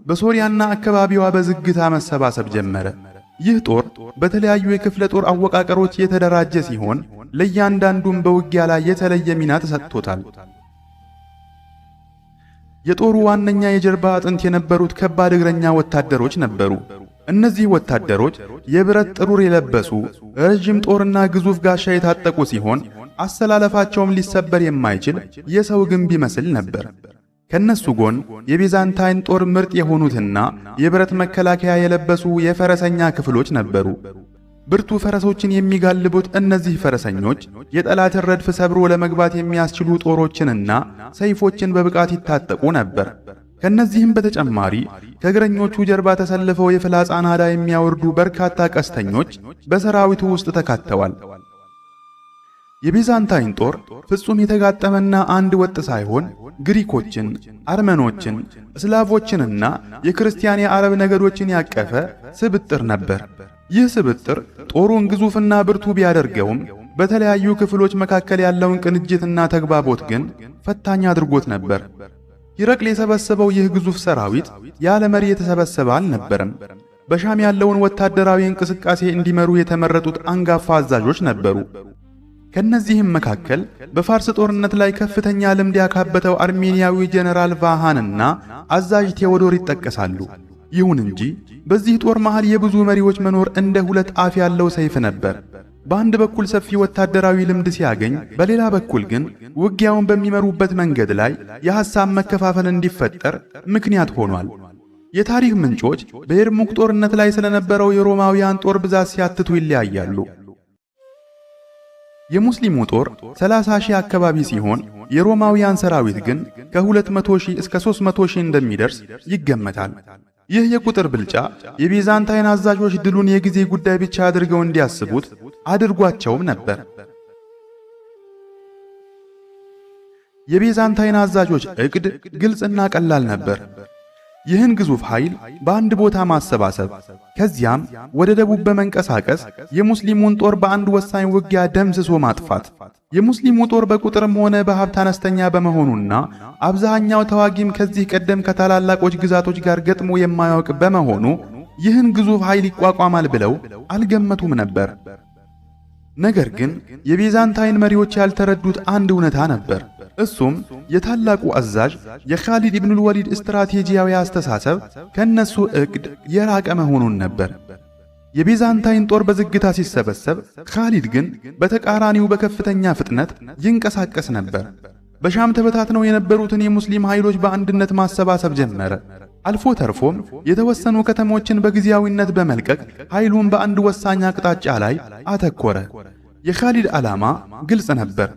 በሶሪያና አካባቢዋ በዝግታ መሰባሰብ ጀመረ። ይህ ጦር በተለያዩ የክፍለ ጦር አወቃቀሮች የተደራጀ ሲሆን ለእያንዳንዱም በውጊያ ላይ የተለየ ሚና ተሰጥቶታል። የጦሩ ዋነኛ የጀርባ አጥንት የነበሩት ከባድ እግረኛ ወታደሮች ነበሩ። እነዚህ ወታደሮች የብረት ጥሩር የለበሱ፣ ረዥም ጦርና ግዙፍ ጋሻ የታጠቁ ሲሆን አሰላለፋቸውም ሊሰበር የማይችል የሰው ግንብ ይመስል ነበር። ከነሱ ጎን የቢዛንታይን ጦር ምርጥ የሆኑትና የብረት መከላከያ የለበሱ የፈረሰኛ ክፍሎች ነበሩ። ብርቱ ፈረሶችን የሚጋልቡት እነዚህ ፈረሰኞች የጠላትን ረድፍ ሰብሮ ለመግባት የሚያስችሉ ጦሮችንና ሰይፎችን በብቃት ይታጠቁ ነበር። ከነዚህም በተጨማሪ ከእግረኞቹ ጀርባ ተሰልፈው የፍላጻ ናዳ የሚያወርዱ በርካታ ቀስተኞች በሰራዊቱ ውስጥ ተካተዋል። የቢዛንታይን ጦር ፍጹም የተጋጠመና አንድ ወጥ ሳይሆን ግሪኮችን፣ አርመኖችን፣ ስላቮችንና የክርስቲያን የአረብ ነገዶችን ያቀፈ ስብጥር ነበር። ይህ ስብጥር ጦሩን ግዙፍና ብርቱ ቢያደርገውም በተለያዩ ክፍሎች መካከል ያለውን ቅንጅትና ተግባቦት ግን ፈታኝ አድርጎት ነበር። ሂረቅል የሰበሰበው ይህ ግዙፍ ሰራዊት ያለ መሪ የተሰበሰበ አልነበረም። በሻም ያለውን ወታደራዊ እንቅስቃሴ እንዲመሩ የተመረጡት አንጋፋ አዛዦች ነበሩ። ከነዚህም መካከል በፋርስ ጦርነት ላይ ከፍተኛ ልምድ ያካበተው አርሜኒያዊ ጀነራል ቫሃንና አዛዥ ቴዎዶር ይጠቀሳሉ። ይሁን እንጂ በዚህ ጦር መሃል የብዙ መሪዎች መኖር እንደ ሁለት አፍ ያለው ሰይፍ ነበር። በአንድ በኩል ሰፊ ወታደራዊ ልምድ ሲያገኝ፣ በሌላ በኩል ግን ውጊያውን በሚመሩበት መንገድ ላይ የሐሳብ መከፋፈል እንዲፈጠር ምክንያት ሆኗል። የታሪክ ምንጮች በየርሙክ ጦርነት ላይ ስለነበረው የሮማውያን ጦር ብዛት ሲያትቱ ይለያያሉ። የሙስሊሙ ጦር 30 ሺህ አካባቢ ሲሆን የሮማውያን ሰራዊት ግን ከ200 ሺህ እስከ 300 ሺህ እንደሚደርስ ይገመታል። ይህ የቁጥር ብልጫ የቢዛንታይን አዛዦች ድሉን የጊዜ ጉዳይ ብቻ አድርገው እንዲያስቡት አድርጓቸውም ነበር። የቢዛንታይን አዛዦች ዕቅድ ግልጽና ቀላል ነበር። ይህን ግዙፍ ኃይል በአንድ ቦታ ማሰባሰብ፣ ከዚያም ወደ ደቡብ በመንቀሳቀስ የሙስሊሙን ጦር በአንድ ወሳኝ ውጊያ ደምስሶ ማጥፋት። የሙስሊሙ ጦር በቁጥርም ሆነ በሀብት አነስተኛ በመሆኑና አብዛኛው ተዋጊም ከዚህ ቀደም ከታላላቆች ግዛቶች ጋር ገጥሞ የማያውቅ በመሆኑ ይህን ግዙፍ ኃይል ይቋቋማል ብለው አልገመቱም ነበር። ነገር ግን የቢዛንታይን መሪዎች ያልተረዱት አንድ እውነታ ነበር። እሱም የታላቁ አዛዥ የኻሊድ ኢብኑል ወሊድ ስትራቴጂያዊ አስተሳሰብ ከነሱ ዕቅድ የራቀ መሆኑን ነበር። የቢዛንታይን ጦር በዝግታ ሲሰበሰብ፣ ኻሊድ ግን በተቃራኒው በከፍተኛ ፍጥነት ይንቀሳቀስ ነበር። በሻም ተበታትነው የነበሩትን የሙስሊም ኃይሎች በአንድነት ማሰባሰብ ጀመረ። አልፎ ተርፎም የተወሰኑ ከተሞችን በጊዜያዊነት በመልቀቅ ኃይሉን በአንድ ወሳኝ አቅጣጫ ላይ አተኮረ። የኻሊድ ዓላማ ግልጽ ነበር።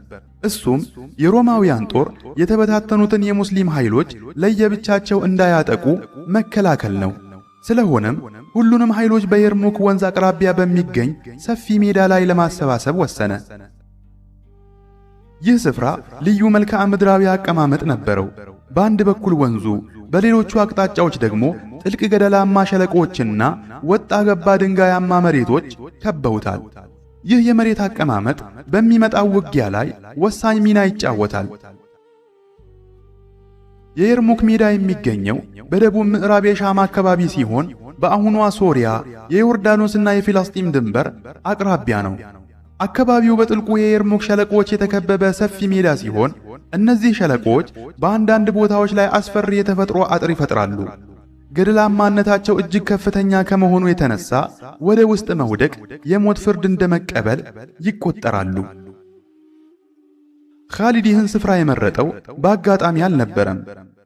እሱም የሮማውያን ጦር የተበታተኑትን የሙስሊም ኃይሎች ለየብቻቸው እንዳያጠቁ መከላከል ነው። ስለሆነም ሁሉንም ኃይሎች በየርሙክ ወንዝ አቅራቢያ በሚገኝ ሰፊ ሜዳ ላይ ለማሰባሰብ ወሰነ። ይህ ስፍራ ልዩ መልክዓ ምድራዊ አቀማመጥ ነበረው። በአንድ በኩል ወንዙ፣ በሌሎቹ አቅጣጫዎች ደግሞ ጥልቅ ገደላማ ሸለቆዎችና ወጣ ገባ ድንጋያማ መሬቶች ከበውታል። ይህ የመሬት አቀማመጥ በሚመጣው ውጊያ ላይ ወሳኝ ሚና ይጫወታል። የየርሙክ ሜዳ የሚገኘው በደቡብ ምዕራብ የሻም አካባቢ ሲሆን በአሁኗ ሶሪያ የዮርዳኖስና የፊልስጢም ድንበር አቅራቢያ ነው። አካባቢው በጥልቁ የየርሙክ ሸለቆዎች የተከበበ ሰፊ ሜዳ ሲሆን እነዚህ ሸለቆዎች በአንዳንድ ቦታዎች ላይ አስፈሪ የተፈጥሮ አጥር ይፈጥራሉ። ገደላማነታቸው እጅግ ከፍተኛ ከመሆኑ የተነሳ ወደ ውስጥ መውደቅ የሞት ፍርድ እንደመቀበል ይቆጠራሉ። ኻሊድ ይህን ስፍራ የመረጠው በአጋጣሚ አልነበረም።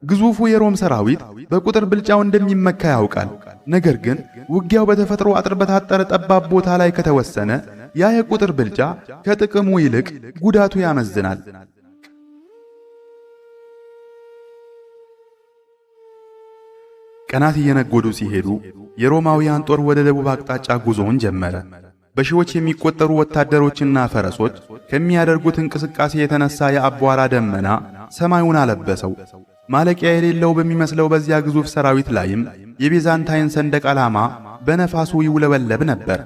ግዙፉ የሮም ሰራዊት በቁጥር ብልጫው እንደሚመካ ያውቃል። ነገር ግን ውጊያው በተፈጥሮ አጥር በታጠረ ጠባብ ቦታ ላይ ከተወሰነ ያ የቁጥር ብልጫ ከጥቅሙ ይልቅ ጉዳቱ ያመዝናል። ቀናት እየነጎዱ ሲሄዱ የሮማውያን ጦር ወደ ደቡብ አቅጣጫ ጉዞውን ጀመረ። በሺዎች የሚቆጠሩ ወታደሮችና ፈረሶች ከሚያደርጉት እንቅስቃሴ የተነሳ የአቧራ ደመና ሰማዩን አለበሰው። ማለቂያ የሌለው በሚመስለው በዚያ ግዙፍ ሰራዊት ላይም የቤዛንታይን ሰንደቅ ዓላማ በነፋሱ ይውለበለብ ነበር።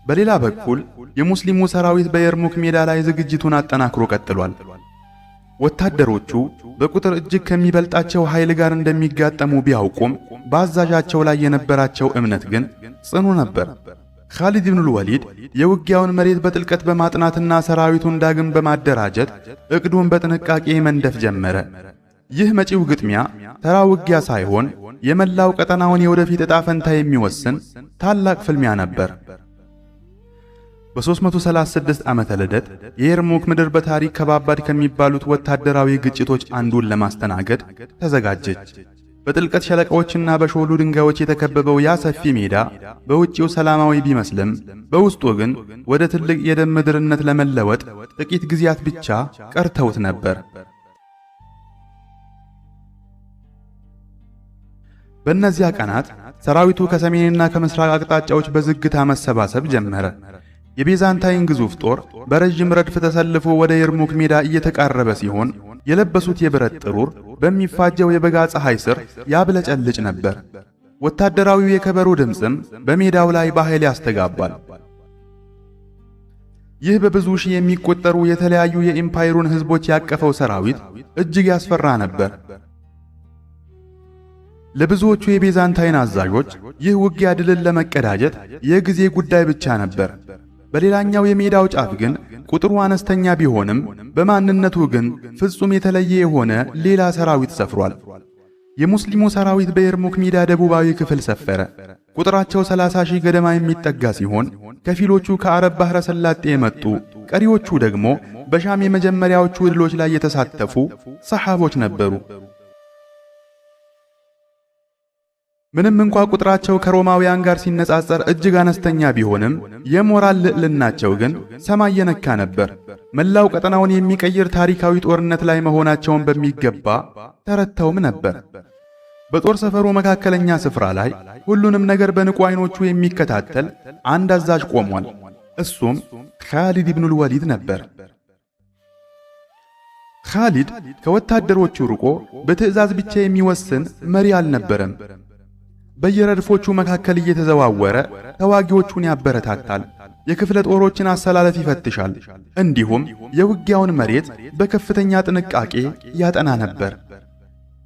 በሌላ በኩል የሙስሊሙ ሰራዊት በየርሙክ ሜዳ ላይ ዝግጅቱን አጠናክሮ ቀጥሏል። ወታደሮቹ በቁጥር እጅግ ከሚበልጣቸው ኃይል ጋር እንደሚጋጠሙ ቢያውቁም በአዛዣቸው ላይ የነበራቸው እምነት ግን ጽኑ ነበር። ኻሊድ ኢብኑል ወሊድ የውጊያውን መሬት በጥልቀት በማጥናትና ሰራዊቱን ዳግም በማደራጀት እቅዱን በጥንቃቄ መንደፍ ጀመረ። ይህ መጪው ግጥሚያ ተራ ውጊያ ሳይሆን የመላው ቀጠናውን የወደፊት ዕጣ ፈንታ የሚወስን ታላቅ ፍልሚያ ነበር። በ336 ዓመተ ልደት የየርሙክ ምድር በታሪክ ከባባድ ከሚባሉት ወታደራዊ ግጭቶች አንዱን ለማስተናገድ ተዘጋጀች። በጥልቀት ሸለቆዎችና በሾሉ ድንጋዮች የተከበበው ያ ሰፊ ሜዳ በውጪው ሰላማዊ ቢመስልም በውስጡ ግን ወደ ትልቅ የደም ምድርነት ለመለወጥ ጥቂት ጊዜያት ብቻ ቀርተውት ነበር። በእነዚያ ቀናት ሰራዊቱ ከሰሜንና ከምስራቅ አቅጣጫዎች በዝግታ መሰባሰብ ጀመረ። የቤዛንታይን ግዙፍ ጦር በረዥም ረድፍ ተሰልፎ ወደ የርሙክ ሜዳ እየተቃረበ ሲሆን የለበሱት የብረት ጥሩር በሚፋጀው የበጋ ፀሐይ ስር ያብለጨልጭ ነበር። ወታደራዊው የከበሮ ድምፅም በሜዳው ላይ በኃይል ያስተጋባል። ይህ በብዙ ሺህ የሚቆጠሩ የተለያዩ የኢምፓየሩን ሕዝቦች ያቀፈው ሰራዊት እጅግ ያስፈራ ነበር። ለብዙዎቹ የቤዛንታይን አዛዦች ይህ ውጊያ ድልን ለመቀዳጀት የጊዜ ጉዳይ ብቻ ነበር። በሌላኛው የሜዳው ጫፍ ግን ቁጥሩ አነስተኛ ቢሆንም በማንነቱ ግን ፍጹም የተለየ የሆነ ሌላ ሰራዊት ሰፍሯል። የሙስሊሙ ሰራዊት በየርሙክ ሜዳ ደቡባዊ ክፍል ሰፈረ። ቁጥራቸው 30 ሺህ ገደማ የሚጠጋ ሲሆን ከፊሎቹ ከአረብ ባሕረ ሰላጤ የመጡ፣ ቀሪዎቹ ደግሞ በሻም የመጀመሪያዎቹ ድሎች ላይ የተሳተፉ ሰሓቦች ነበሩ። ምንም እንኳ ቁጥራቸው ከሮማውያን ጋር ሲነጻጸር እጅግ አነስተኛ ቢሆንም የሞራል ልዕልናቸው ግን ሰማይ የነካ ነበር። መላው ቀጠናውን የሚቀይር ታሪካዊ ጦርነት ላይ መሆናቸውን በሚገባ ተረድተውም ነበር። በጦር ሰፈሩ መካከለኛ ስፍራ ላይ ሁሉንም ነገር በንቁ ዓይኖቹ የሚከታተል አንድ አዛዥ ቆሟል። እሱም ኻሊድ ኢብኑል ወሊድ ነበር። ኻሊድ ከወታደሮቹ ርቆ በትዕዛዝ ብቻ የሚወስን መሪ አልነበረም። በየረድፎቹ መካከል እየተዘዋወረ ተዋጊዎቹን ያበረታታል፣ የክፍለ ጦሮችን አሰላለፍ ይፈትሻል፣ እንዲሁም የውጊያውን መሬት በከፍተኛ ጥንቃቄ ያጠና ነበር።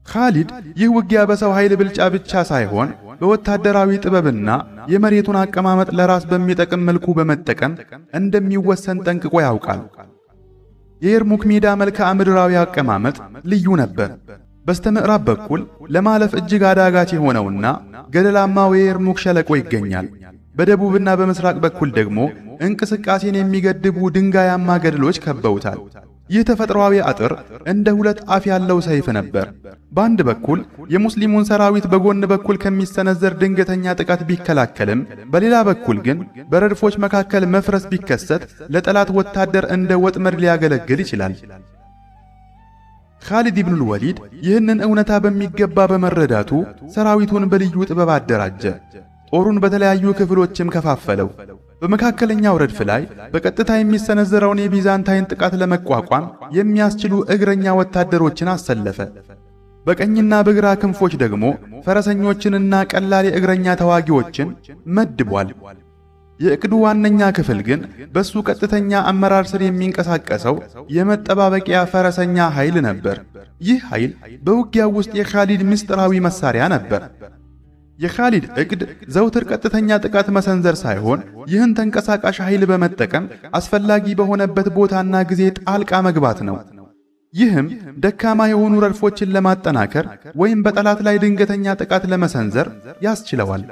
ኻሊድ ይህ ውጊያ በሰው ኃይል ብልጫ ብቻ ሳይሆን በወታደራዊ ጥበብና የመሬቱን አቀማመጥ ለራስ በሚጠቅም መልኩ በመጠቀም እንደሚወሰን ጠንቅቆ ያውቃል። የየርሙክ ሜዳ መልክዓ ምድራዊ አቀማመጥ ልዩ ነበር። በስተምዕራብ በኩል ለማለፍ እጅግ አዳጋች የሆነውና ገደላማው የየርሙክ ሸለቆ ይገኛል። በደቡብና በምስራቅ በኩል ደግሞ እንቅስቃሴን የሚገድቡ ድንጋያማ ገደሎች ከበውታል። ይህ ተፈጥሯዊ አጥር እንደ ሁለት አፍ ያለው ሰይፍ ነበር። በአንድ በኩል የሙስሊሙን ሰራዊት በጎን በኩል ከሚሰነዘር ድንገተኛ ጥቃት ቢከላከልም፣ በሌላ በኩል ግን በረድፎች መካከል መፍረስ ቢከሰት ለጠላት ወታደር እንደ ወጥመድ ሊያገለግል ይችላል። ኻሊድ ኢብኑል ወሊድ ይህንን እውነታ በሚገባ በመረዳቱ ሰራዊቱን በልዩ ጥበብ አደራጀ። ጦሩን በተለያዩ ክፍሎችም ከፋፈለው። በመካከለኛው ረድፍ ላይ በቀጥታ የሚሰነዘረውን የቢዛንታይን ጥቃት ለመቋቋም የሚያስችሉ እግረኛ ወታደሮችን አሰለፈ። በቀኝና በግራ ክንፎች ደግሞ ፈረሰኞችንና ቀላል የእግረኛ ተዋጊዎችን መድቧል። የእቅዱ ዋነኛ ክፍል ግን በሱ ቀጥተኛ አመራር ስር የሚንቀሳቀሰው የመጠባበቂያ ፈረሰኛ ኃይል ነበር። ይህ ኃይል በውጊያው ውስጥ የኻሊድ ምስጢራዊ መሳሪያ ነበር። የኻሊድ እቅድ ዘውትር ቀጥተኛ ጥቃት መሰንዘር ሳይሆን ይህን ተንቀሳቃሽ ኃይል በመጠቀም አስፈላጊ በሆነበት ቦታና ጊዜ ጣልቃ መግባት ነው። ይህም ደካማ የሆኑ ረድፎችን ለማጠናከር ወይም በጠላት ላይ ድንገተኛ ጥቃት ለመሰንዘር ያስችለዋል።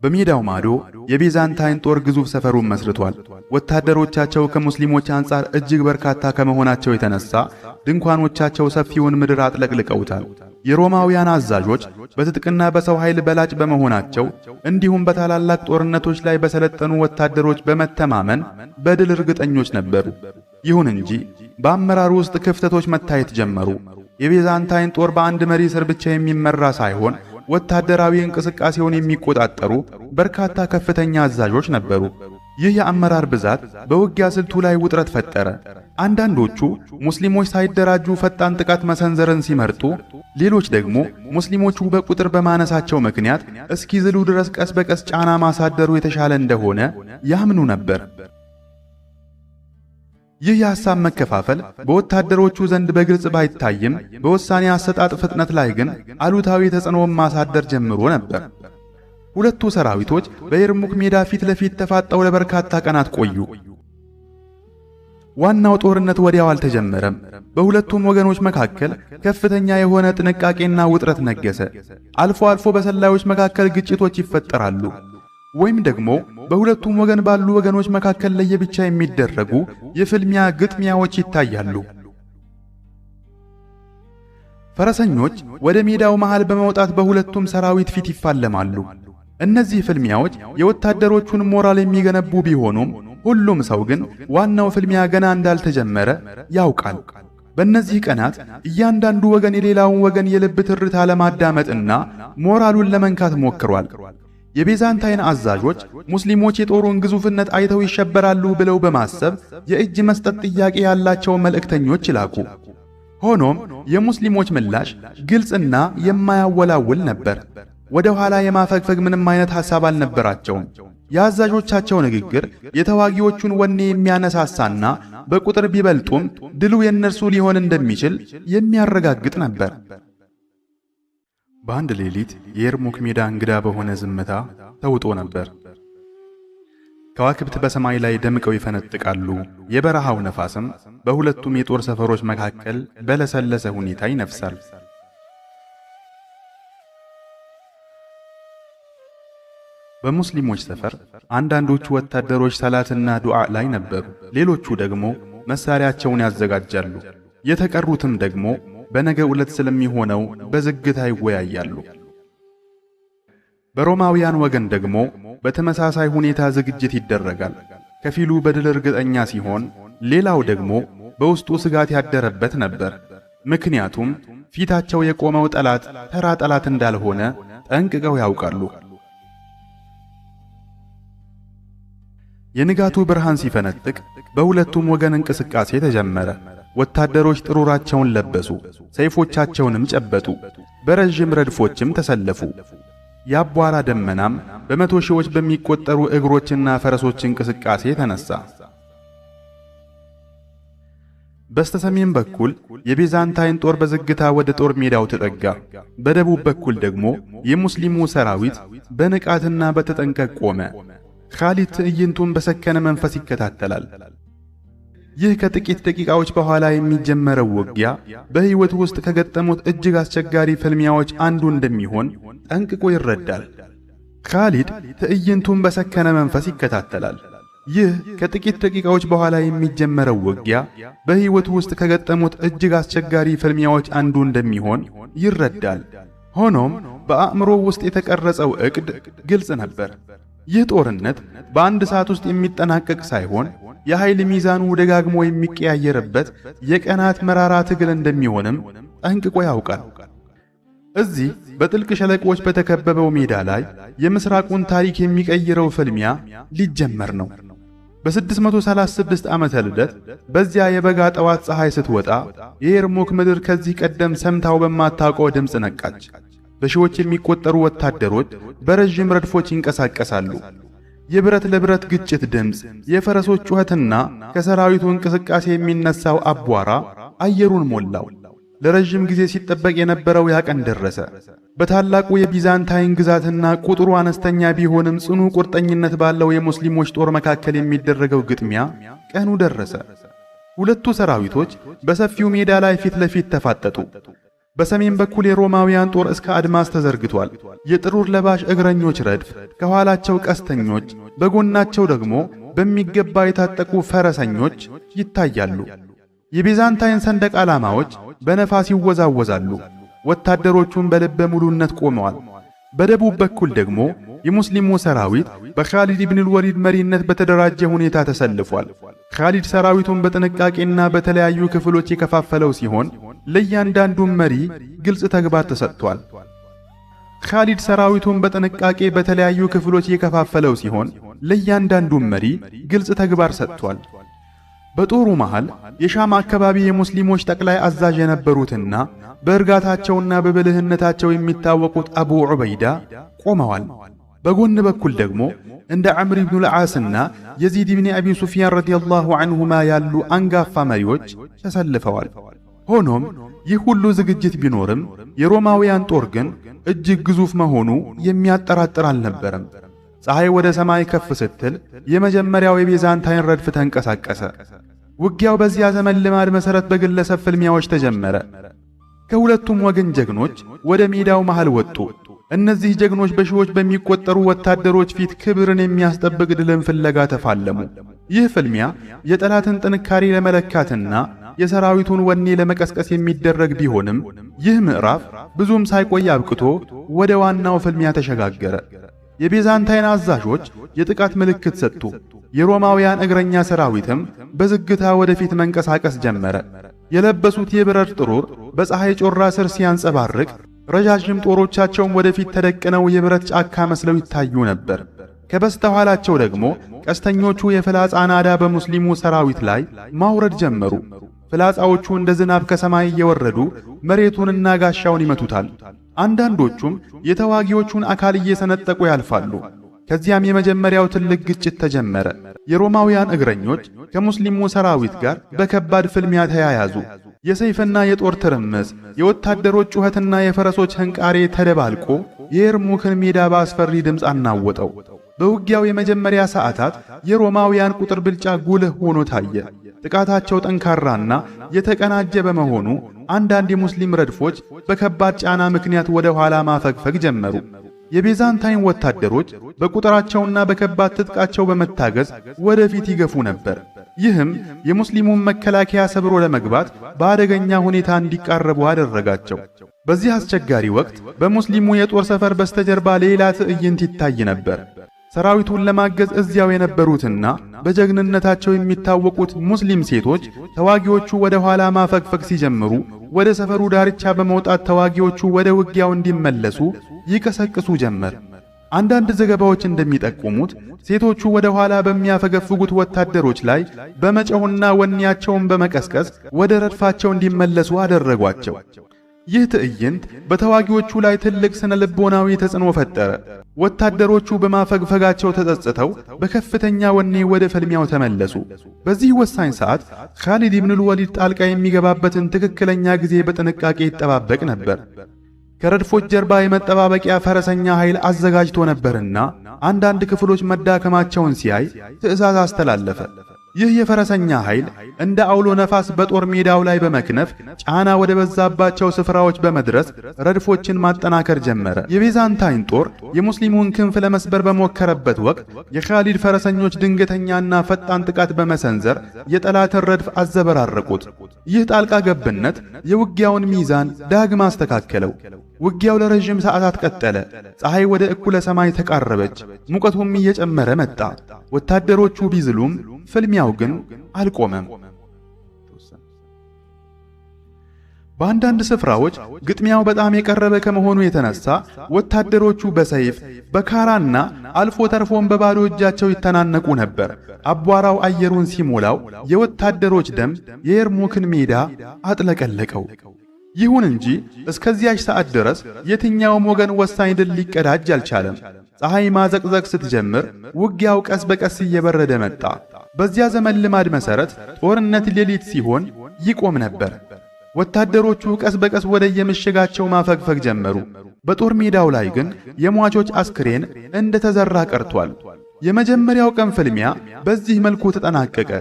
በሜዳው ማዶ የቢዛንታይን ጦር ግዙፍ ሰፈሩን መስርቷል። ወታደሮቻቸው ከሙስሊሞች አንጻር እጅግ በርካታ ከመሆናቸው የተነሳ ድንኳኖቻቸው ሰፊውን ምድር አጥለቅልቀውታል። የሮማውያን አዛዦች በትጥቅና በሰው ኃይል በላጭ በመሆናቸው እንዲሁም በታላላቅ ጦርነቶች ላይ በሰለጠኑ ወታደሮች በመተማመን በድል እርግጠኞች ነበሩ። ይሁን እንጂ በአመራሩ ውስጥ ክፍተቶች መታየት ጀመሩ። የቢዛንታይን ጦር በአንድ መሪ ስር ብቻ የሚመራ ሳይሆን ወታደራዊ እንቅስቃሴውን የሚቆጣጠሩ በርካታ ከፍተኛ አዛዦች ነበሩ። ይህ የአመራር ብዛት በውጊያ ስልቱ ላይ ውጥረት ፈጠረ። አንዳንዶቹ ሙስሊሞች ሳይደራጁ ፈጣን ጥቃት መሰንዘርን ሲመርጡ፣ ሌሎች ደግሞ ሙስሊሞቹ በቁጥር በማነሳቸው ምክንያት እስኪዝሉ ድረስ ቀስ በቀስ ጫና ማሳደሩ የተሻለ እንደሆነ ያምኑ ነበር። ይህ የሐሳብ መከፋፈል በወታደሮቹ ዘንድ በግልጽ ባይታይም በውሳኔ አሰጣጥ ፍጥነት ላይ ግን አሉታዊ ተጽዕኖ ማሳደር ጀምሮ ነበር። ሁለቱ ሰራዊቶች በየርሙክ ሜዳ ፊት ለፊት ተፋጠው ለበርካታ ቀናት ቆዩ። ዋናው ጦርነት ወዲያው አልተጀመረም። በሁለቱም ወገኖች መካከል ከፍተኛ የሆነ ጥንቃቄና ውጥረት ነገሰ። አልፎ አልፎ በሰላዮች መካከል ግጭቶች ይፈጠራሉ፣ ወይም ደግሞ በሁለቱም ወገን ባሉ ወገኖች መካከል ለየብቻ የሚደረጉ የፍልሚያ ግጥሚያዎች ይታያሉ። ፈረሰኞች ወደ ሜዳው መሃል በመውጣት በሁለቱም ሰራዊት ፊት ይፋለማሉ። እነዚህ ፍልሚያዎች የወታደሮቹን ሞራል የሚገነቡ ቢሆኑም ሁሉም ሰው ግን ዋናው ፍልሚያ ገና እንዳልተጀመረ ያውቃል። በእነዚህ ቀናት እያንዳንዱ ወገን የሌላውን ወገን የልብ ትርታ ለማዳመጥና ሞራሉን ለመንካት ሞክሯል። የቤዛንታይን አዛዦች ሙስሊሞች የጦሩን ግዙፍነት አይተው ይሸበራሉ ብለው በማሰብ የእጅ መስጠት ጥያቄ ያላቸው መልእክተኞች ላኩ። ሆኖም የሙስሊሞች ምላሽ ግልጽና የማያወላውል ነበር። ወደ ኋላ የማፈግፈግ ምንም አይነት ሐሳብ አልነበራቸውም። የአዛዦቻቸው ንግግር የተዋጊዎቹን ወኔ የሚያነሳሳና በቁጥር ቢበልጡም ድሉ የእነርሱ ሊሆን እንደሚችል የሚያረጋግጥ ነበር። በአንድ ሌሊት የየርሙክ ሜዳ እንግዳ በሆነ ዝምታ ተውጦ ነበር። ከዋክብት በሰማይ ላይ ደምቀው ይፈነጥቃሉ። የበረሃው ነፋስም በሁለቱም የጦር ሰፈሮች መካከል በለሰለሰ ሁኔታ ይነፍሳል። በሙስሊሞች ሰፈር አንዳንዶቹ ወታደሮች ሰላትና ዱዓ ላይ ነበሩ። ሌሎቹ ደግሞ መሳሪያቸውን ያዘጋጃሉ። የተቀሩትም ደግሞ በነገው ዕለት ስለሚሆነው በዝግታ ይወያያሉ። በሮማውያን ወገን ደግሞ በተመሳሳይ ሁኔታ ዝግጅት ይደረጋል። ከፊሉ በድል እርግጠኛ ሲሆን፣ ሌላው ደግሞ በውስጡ ስጋት ያደረበት ነበር። ምክንያቱም ፊታቸው የቆመው ጠላት ተራ ጠላት እንዳልሆነ ጠንቅቀው ያውቃሉ። የንጋቱ ብርሃን ሲፈነጥቅ በሁለቱም ወገን እንቅስቃሴ ተጀመረ። ወታደሮች ጥሩራቸውን ለበሱ፣ ሰይፎቻቸውንም ጨበጡ፣ በረዥም ረድፎችም ተሰለፉ። የአቧራ ደመናም በመቶ ሺዎች በሚቆጠሩ እግሮችና ፈረሶች እንቅስቃሴ ተነሳ። በስተሰሜን በኩል የቤዛንታይን ጦር በዝግታ ወደ ጦር ሜዳው ተጠጋ። በደቡብ በኩል ደግሞ የሙስሊሙ ሰራዊት በንቃትና በተጠንቀቅ ቆመ። ኻሊድ ትዕይንቱን በሰከነ መንፈስ ይከታተላል። ይህ ከጥቂት ደቂቃዎች በኋላ የሚጀመረው ውጊያ በሕይወቱ ውስጥ ከገጠሙት እጅግ አስቸጋሪ ፍልሚያዎች አንዱ እንደሚሆን ጠንቅቆ ይረዳል። ካሊድ ትዕይንቱን በሰከነ መንፈስ ይከታተላል። ይህ ከጥቂት ደቂቃዎች በኋላ የሚጀመረው ውጊያ በሕይወቱ ውስጥ ከገጠሙት እጅግ አስቸጋሪ ፍልሚያዎች አንዱ እንደሚሆን ይረዳል። ሆኖም በአእምሮ ውስጥ የተቀረጸው ዕቅድ ግልጽ ነበር። ይህ ጦርነት በአንድ ሰዓት ውስጥ የሚጠናቀቅ ሳይሆን የኃይል ሚዛኑ ደጋግሞ የሚቀያየርበት የቀናት መራራ ትግል እንደሚሆንም ጠንቅቆ ያውቃል። እዚህ በጥልቅ ሸለቆዎች በተከበበው ሜዳ ላይ የምስራቁን ታሪክ የሚቀይረው ፍልሚያ ሊጀመር ነው። በ636 ዓመተ ልደት በዚያ የበጋ ጠዋት ፀሐይ ስትወጣ የየርሙክ ምድር ከዚህ ቀደም ሰምታው በማታውቀው ድምፅ ነቃች። በሺዎች የሚቆጠሩ ወታደሮች በረዥም ረድፎች ይንቀሳቀሳሉ። የብረት ለብረት ግጭት ድምፅ፣ የፈረሶች ጩኸትና ከሰራዊቱ እንቅስቃሴ የሚነሳው አቧራ አየሩን ሞላው። ለረዥም ጊዜ ሲጠበቅ የነበረው ያ ቀን ደረሰ። በታላቁ የቢዛንታይን ግዛትና ቁጥሩ አነስተኛ ቢሆንም ጽኑ ቁርጠኝነት ባለው የሙስሊሞች ጦር መካከል የሚደረገው ግጥሚያ ቀኑ ደረሰ። ሁለቱ ሰራዊቶች በሰፊው ሜዳ ላይ ፊት ለፊት ተፋጠጡ። በሰሜን በኩል የሮማውያን ጦር እስከ አድማስ ተዘርግቷል። የጥሩር ለባሽ እግረኞች ረድፍ፣ ከኋላቸው ቀስተኞች፣ በጎናቸው ደግሞ በሚገባ የታጠቁ ፈረሰኞች ይታያሉ። የቢዛንታይን ሰንደቅ ዓላማዎች በነፋስ ይወዛወዛሉ። ወታደሮቹም በልበ ሙሉነት ቆመዋል። በደቡብ በኩል ደግሞ የሙስሊሙ ሰራዊት በኻሊድ ኢብን አልወሊድ መሪነት በተደራጀ ሁኔታ ተሰልፏል። ኻሊድ ሰራዊቱን በጥንቃቄና በተለያዩ ክፍሎች የከፋፈለው ሲሆን ለእያንዳንዱም መሪ ግልጽ ተግባር ተሰጥቷል። ኻሊድ ሰራዊቱን በጥንቃቄ በተለያዩ ክፍሎች የከፋፈለው ሲሆን ለእያንዳንዱም መሪ ግልጽ ተግባር ሰጥቷል። በጦሩ መሃል የሻም አካባቢ የሙስሊሞች ጠቅላይ አዛዥ የነበሩትና በእርጋታቸውና በብልህነታቸው የሚታወቁት አቡ ዑበይዳ ቆመዋል። በጎን በኩል ደግሞ እንደ ዐምር ኢብኑ ልዓስና የዚድ ኢብኒ አቢ ሱፊያን رضي الله عنهما ያሉ አንጋፋ መሪዎች ተሰልፈዋል። ሆኖም ይህ ሁሉ ዝግጅት ቢኖርም የሮማውያን ጦር ግን እጅግ ግዙፍ መሆኑ የሚያጠራጥር አልነበረም። ፀሐይ ወደ ሰማይ ከፍ ስትል የመጀመሪያው የቤዛንታይን ረድፍ ተንቀሳቀሰ። ውጊያው በዚያ ዘመን ልማድ መሠረት በግለሰብ ፍልሚያዎች ተጀመረ። ከሁለቱም ወገን ጀግኖች ወደ ሜዳው መሃል ወጡ። እነዚህ ጀግኖች በሺዎች በሚቆጠሩ ወታደሮች ፊት ክብርን የሚያስጠብቅ ድልን ፍለጋ ተፋለሙ። ይህ ፍልሚያ የጠላትን ጥንካሬ ለመለካትና የሰራዊቱን ወኔ ለመቀስቀስ የሚደረግ ቢሆንም ይህ ምዕራፍ ብዙም ሳይቆይ አብቅቶ ወደ ዋናው ፍልሚያ ተሸጋገረ። የቤዛንታይን አዛዦች የጥቃት ምልክት ሰጡ። የሮማውያን እግረኛ ሰራዊትም በዝግታ ወደፊት መንቀሳቀስ ጀመረ። የለበሱት የብረት ጥሩር በፀሐይ ጮራ ስር ሲያንጸባርቅ፣ ረዣዥም ጦሮቻቸውም ወደፊት ተደቅነው የብረት ጫካ መስለው ይታዩ ነበር። ከበስተኋላቸው ደግሞ ቀስተኞቹ የፍላጻ ናዳ በሙስሊሙ ሰራዊት ላይ ማውረድ ጀመሩ። ፍላጻዎቹ እንደ ዝናብ ከሰማይ እየወረዱ መሬቱንና ጋሻውን ይመቱታል። አንዳንዶቹም የተዋጊዎቹን አካል እየሰነጠቁ ያልፋሉ። ከዚያም የመጀመሪያው ትልቅ ግጭት ተጀመረ። የሮማውያን እግረኞች ከሙስሊሙ ሰራዊት ጋር በከባድ ፍልሚያ ተያያዙ። የሰይፍና የጦር ትርምስ፣ የወታደሮች ጩኸትና የፈረሶች ህንቃሬ ተደባልቆ የየርሙክን ሜዳ በአስፈሪ ድምፅ አናወጠው። በውጊያው የመጀመሪያ ሰዓታት የሮማውያን ቁጥር ብልጫ ጉልህ ሆኖ ታየ። ጥቃታቸው ጠንካራና የተቀናጀ በመሆኑ አንዳንድ የሙስሊም ረድፎች በከባድ ጫና ምክንያት ወደ ኋላ ማፈግፈግ ጀመሩ። የቤዛንታይን ወታደሮች በቁጥራቸውና በከባድ ትጥቃቸው በመታገዝ ወደፊት ይገፉ ነበር። ይህም የሙስሊሙን መከላከያ ሰብሮ ለመግባት በአደገኛ ሁኔታ እንዲቃረቡ አደረጋቸው። በዚህ አስቸጋሪ ወቅት በሙስሊሙ የጦር ሰፈር በስተጀርባ ሌላ ትዕይንት ይታይ ነበር። ሰራዊቱን ለማገዝ እዚያው የነበሩትና በጀግንነታቸው የሚታወቁት ሙስሊም ሴቶች ተዋጊዎቹ ወደ ኋላ ማፈግፈግ ሲጀምሩ ወደ ሰፈሩ ዳርቻ በመውጣት ተዋጊዎቹ ወደ ውጊያው እንዲመለሱ ይቀሰቅሱ ጀመር። አንዳንድ ዘገባዎች እንደሚጠቁሙት ሴቶቹ ወደ ኋላ በሚያፈገፍጉት ወታደሮች ላይ በመጮህና ወኔያቸውን በመቀስቀስ ወደ ረድፋቸው እንዲመለሱ አደረጓቸው። ይህ ትዕይንት በተዋጊዎቹ ላይ ትልቅ ስነ ልቦናዊ ተጽዕኖ ፈጠረ። ወታደሮቹ በማፈግፈጋቸው ተጸጽተው በከፍተኛ ወኔ ወደ ፍልሚያው ተመለሱ። በዚህ ወሳኝ ሰዓት ኻሊድ ኢብኑል ወሊድ ጣልቃ የሚገባበትን ትክክለኛ ጊዜ በጥንቃቄ ይጠባበቅ ነበር። ከረድፎች ጀርባ የመጠባበቂያ ፈረሰኛ ኃይል አዘጋጅቶ ነበርና አንዳንድ ክፍሎች መዳከማቸውን ሲያይ ትዕዛዝ አስተላለፈ። ይህ የፈረሰኛ ኃይል እንደ አውሎ ነፋስ በጦር ሜዳው ላይ በመክነፍ ጫና ወደ በዛባቸው ስፍራዎች በመድረስ ረድፎችን ማጠናከር ጀመረ። የቤዛንታይን ጦር የሙስሊሙን ክንፍ ለመስበር በሞከረበት ወቅት የኻሊድ ፈረሰኞች ድንገተኛና ፈጣን ጥቃት በመሰንዘር የጠላትን ረድፍ አዘበራረቁት። ይህ ጣልቃ ገብነት የውጊያውን ሚዛን ዳግም አስተካከለው። ውጊያው ለረጅም ሰዓታት ቀጠለ። ፀሐይ ወደ እኩለ ሰማይ ተቃረበች፣ ሙቀቱም እየጨመረ መጣ። ወታደሮቹ ቢዝሉም ፍልሚያው ግን አልቆመም። በአንዳንድ ስፍራዎች ግጥሚያው በጣም የቀረበ ከመሆኑ የተነሳ ወታደሮቹ በሰይፍ፣ በካራና አልፎ ተርፎም በባዶ እጃቸው ይተናነቁ ነበር። አቧራው አየሩን ሲሞላው የወታደሮች ደም የየርሙክን ሜዳ አጥለቀለቀው። ይሁን እንጂ እስከዚያች ሰዓት ድረስ የትኛውም ወገን ወሳኝ ድል ሊቀዳጅ አልቻለም። ፀሐይ ማዘቅዘቅ ስትጀምር ውጊያው ቀስ በቀስ እየበረደ መጣ። በዚያ ዘመን ልማድ መሰረት ጦርነት ሌሊት ሲሆን ይቆም ነበር። ወታደሮቹ ቀስ በቀስ ወደ የምሽጋቸው ማፈግፈግ ጀመሩ። በጦር ሜዳው ላይ ግን የሟቾች አስክሬን እንደተዘራ ቀርቷል። የመጀመሪያው ቀን ፍልሚያ በዚህ መልኩ ተጠናቀቀ።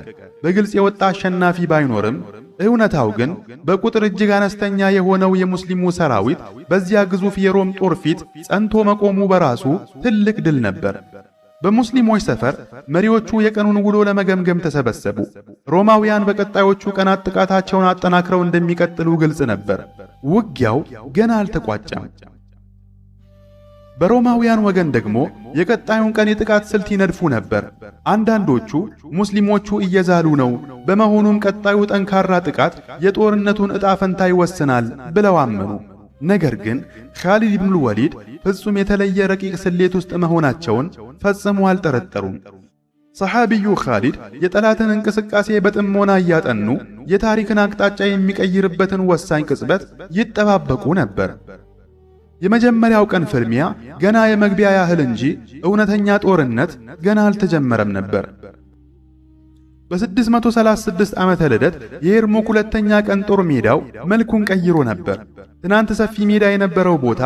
በግልጽ የወጣ አሸናፊ ባይኖርም እውነታው ግን በቁጥር እጅግ አነስተኛ የሆነው የሙስሊሙ ሰራዊት በዚያ ግዙፍ የሮም ጦር ፊት ጸንቶ መቆሙ በራሱ ትልቅ ድል ነበር። በሙስሊሞች ሰፈር መሪዎቹ የቀኑን ውሎ ለመገምገም ተሰበሰቡ። ሮማውያን በቀጣዮቹ ቀናት ጥቃታቸውን አጠናክረው እንደሚቀጥሉ ግልጽ ነበር። ውጊያው ገና አልተቋጨም። በሮማውያን ወገን ደግሞ የቀጣዩን ቀን የጥቃት ስልት ይነድፉ ነበር። አንዳንዶቹ ሙስሊሞቹ እየዛሉ ነው፣ በመሆኑም ቀጣዩ ጠንካራ ጥቃት የጦርነቱን ዕጣ ፈንታ ይወስናል ብለው አመኑ። ነገር ግን ኻሊድ ኢብኑል ወሊድ ፍጹም የተለየ ረቂቅ ስሌት ውስጥ መሆናቸውን ፈጽሞ አልጠረጠሩም። ሰሓቢዩ ኻሊድ የጠላትን እንቅስቃሴ በጥሞና እያጠኑ የታሪክን አቅጣጫ የሚቀይርበትን ወሳኝ ቅጽበት ይጠባበቁ ነበር። የመጀመሪያው ቀን ፍልሚያ ገና የመግቢያ ያህል እንጂ እውነተኛ ጦርነት ገና አልተጀመረም ነበር። በ636 ዓመተ ልደት የየርሙክ ሁለተኛ ቀን ጦር ሜዳው መልኩን ቀይሮ ነበር። ትናንት ሰፊ ሜዳ የነበረው ቦታ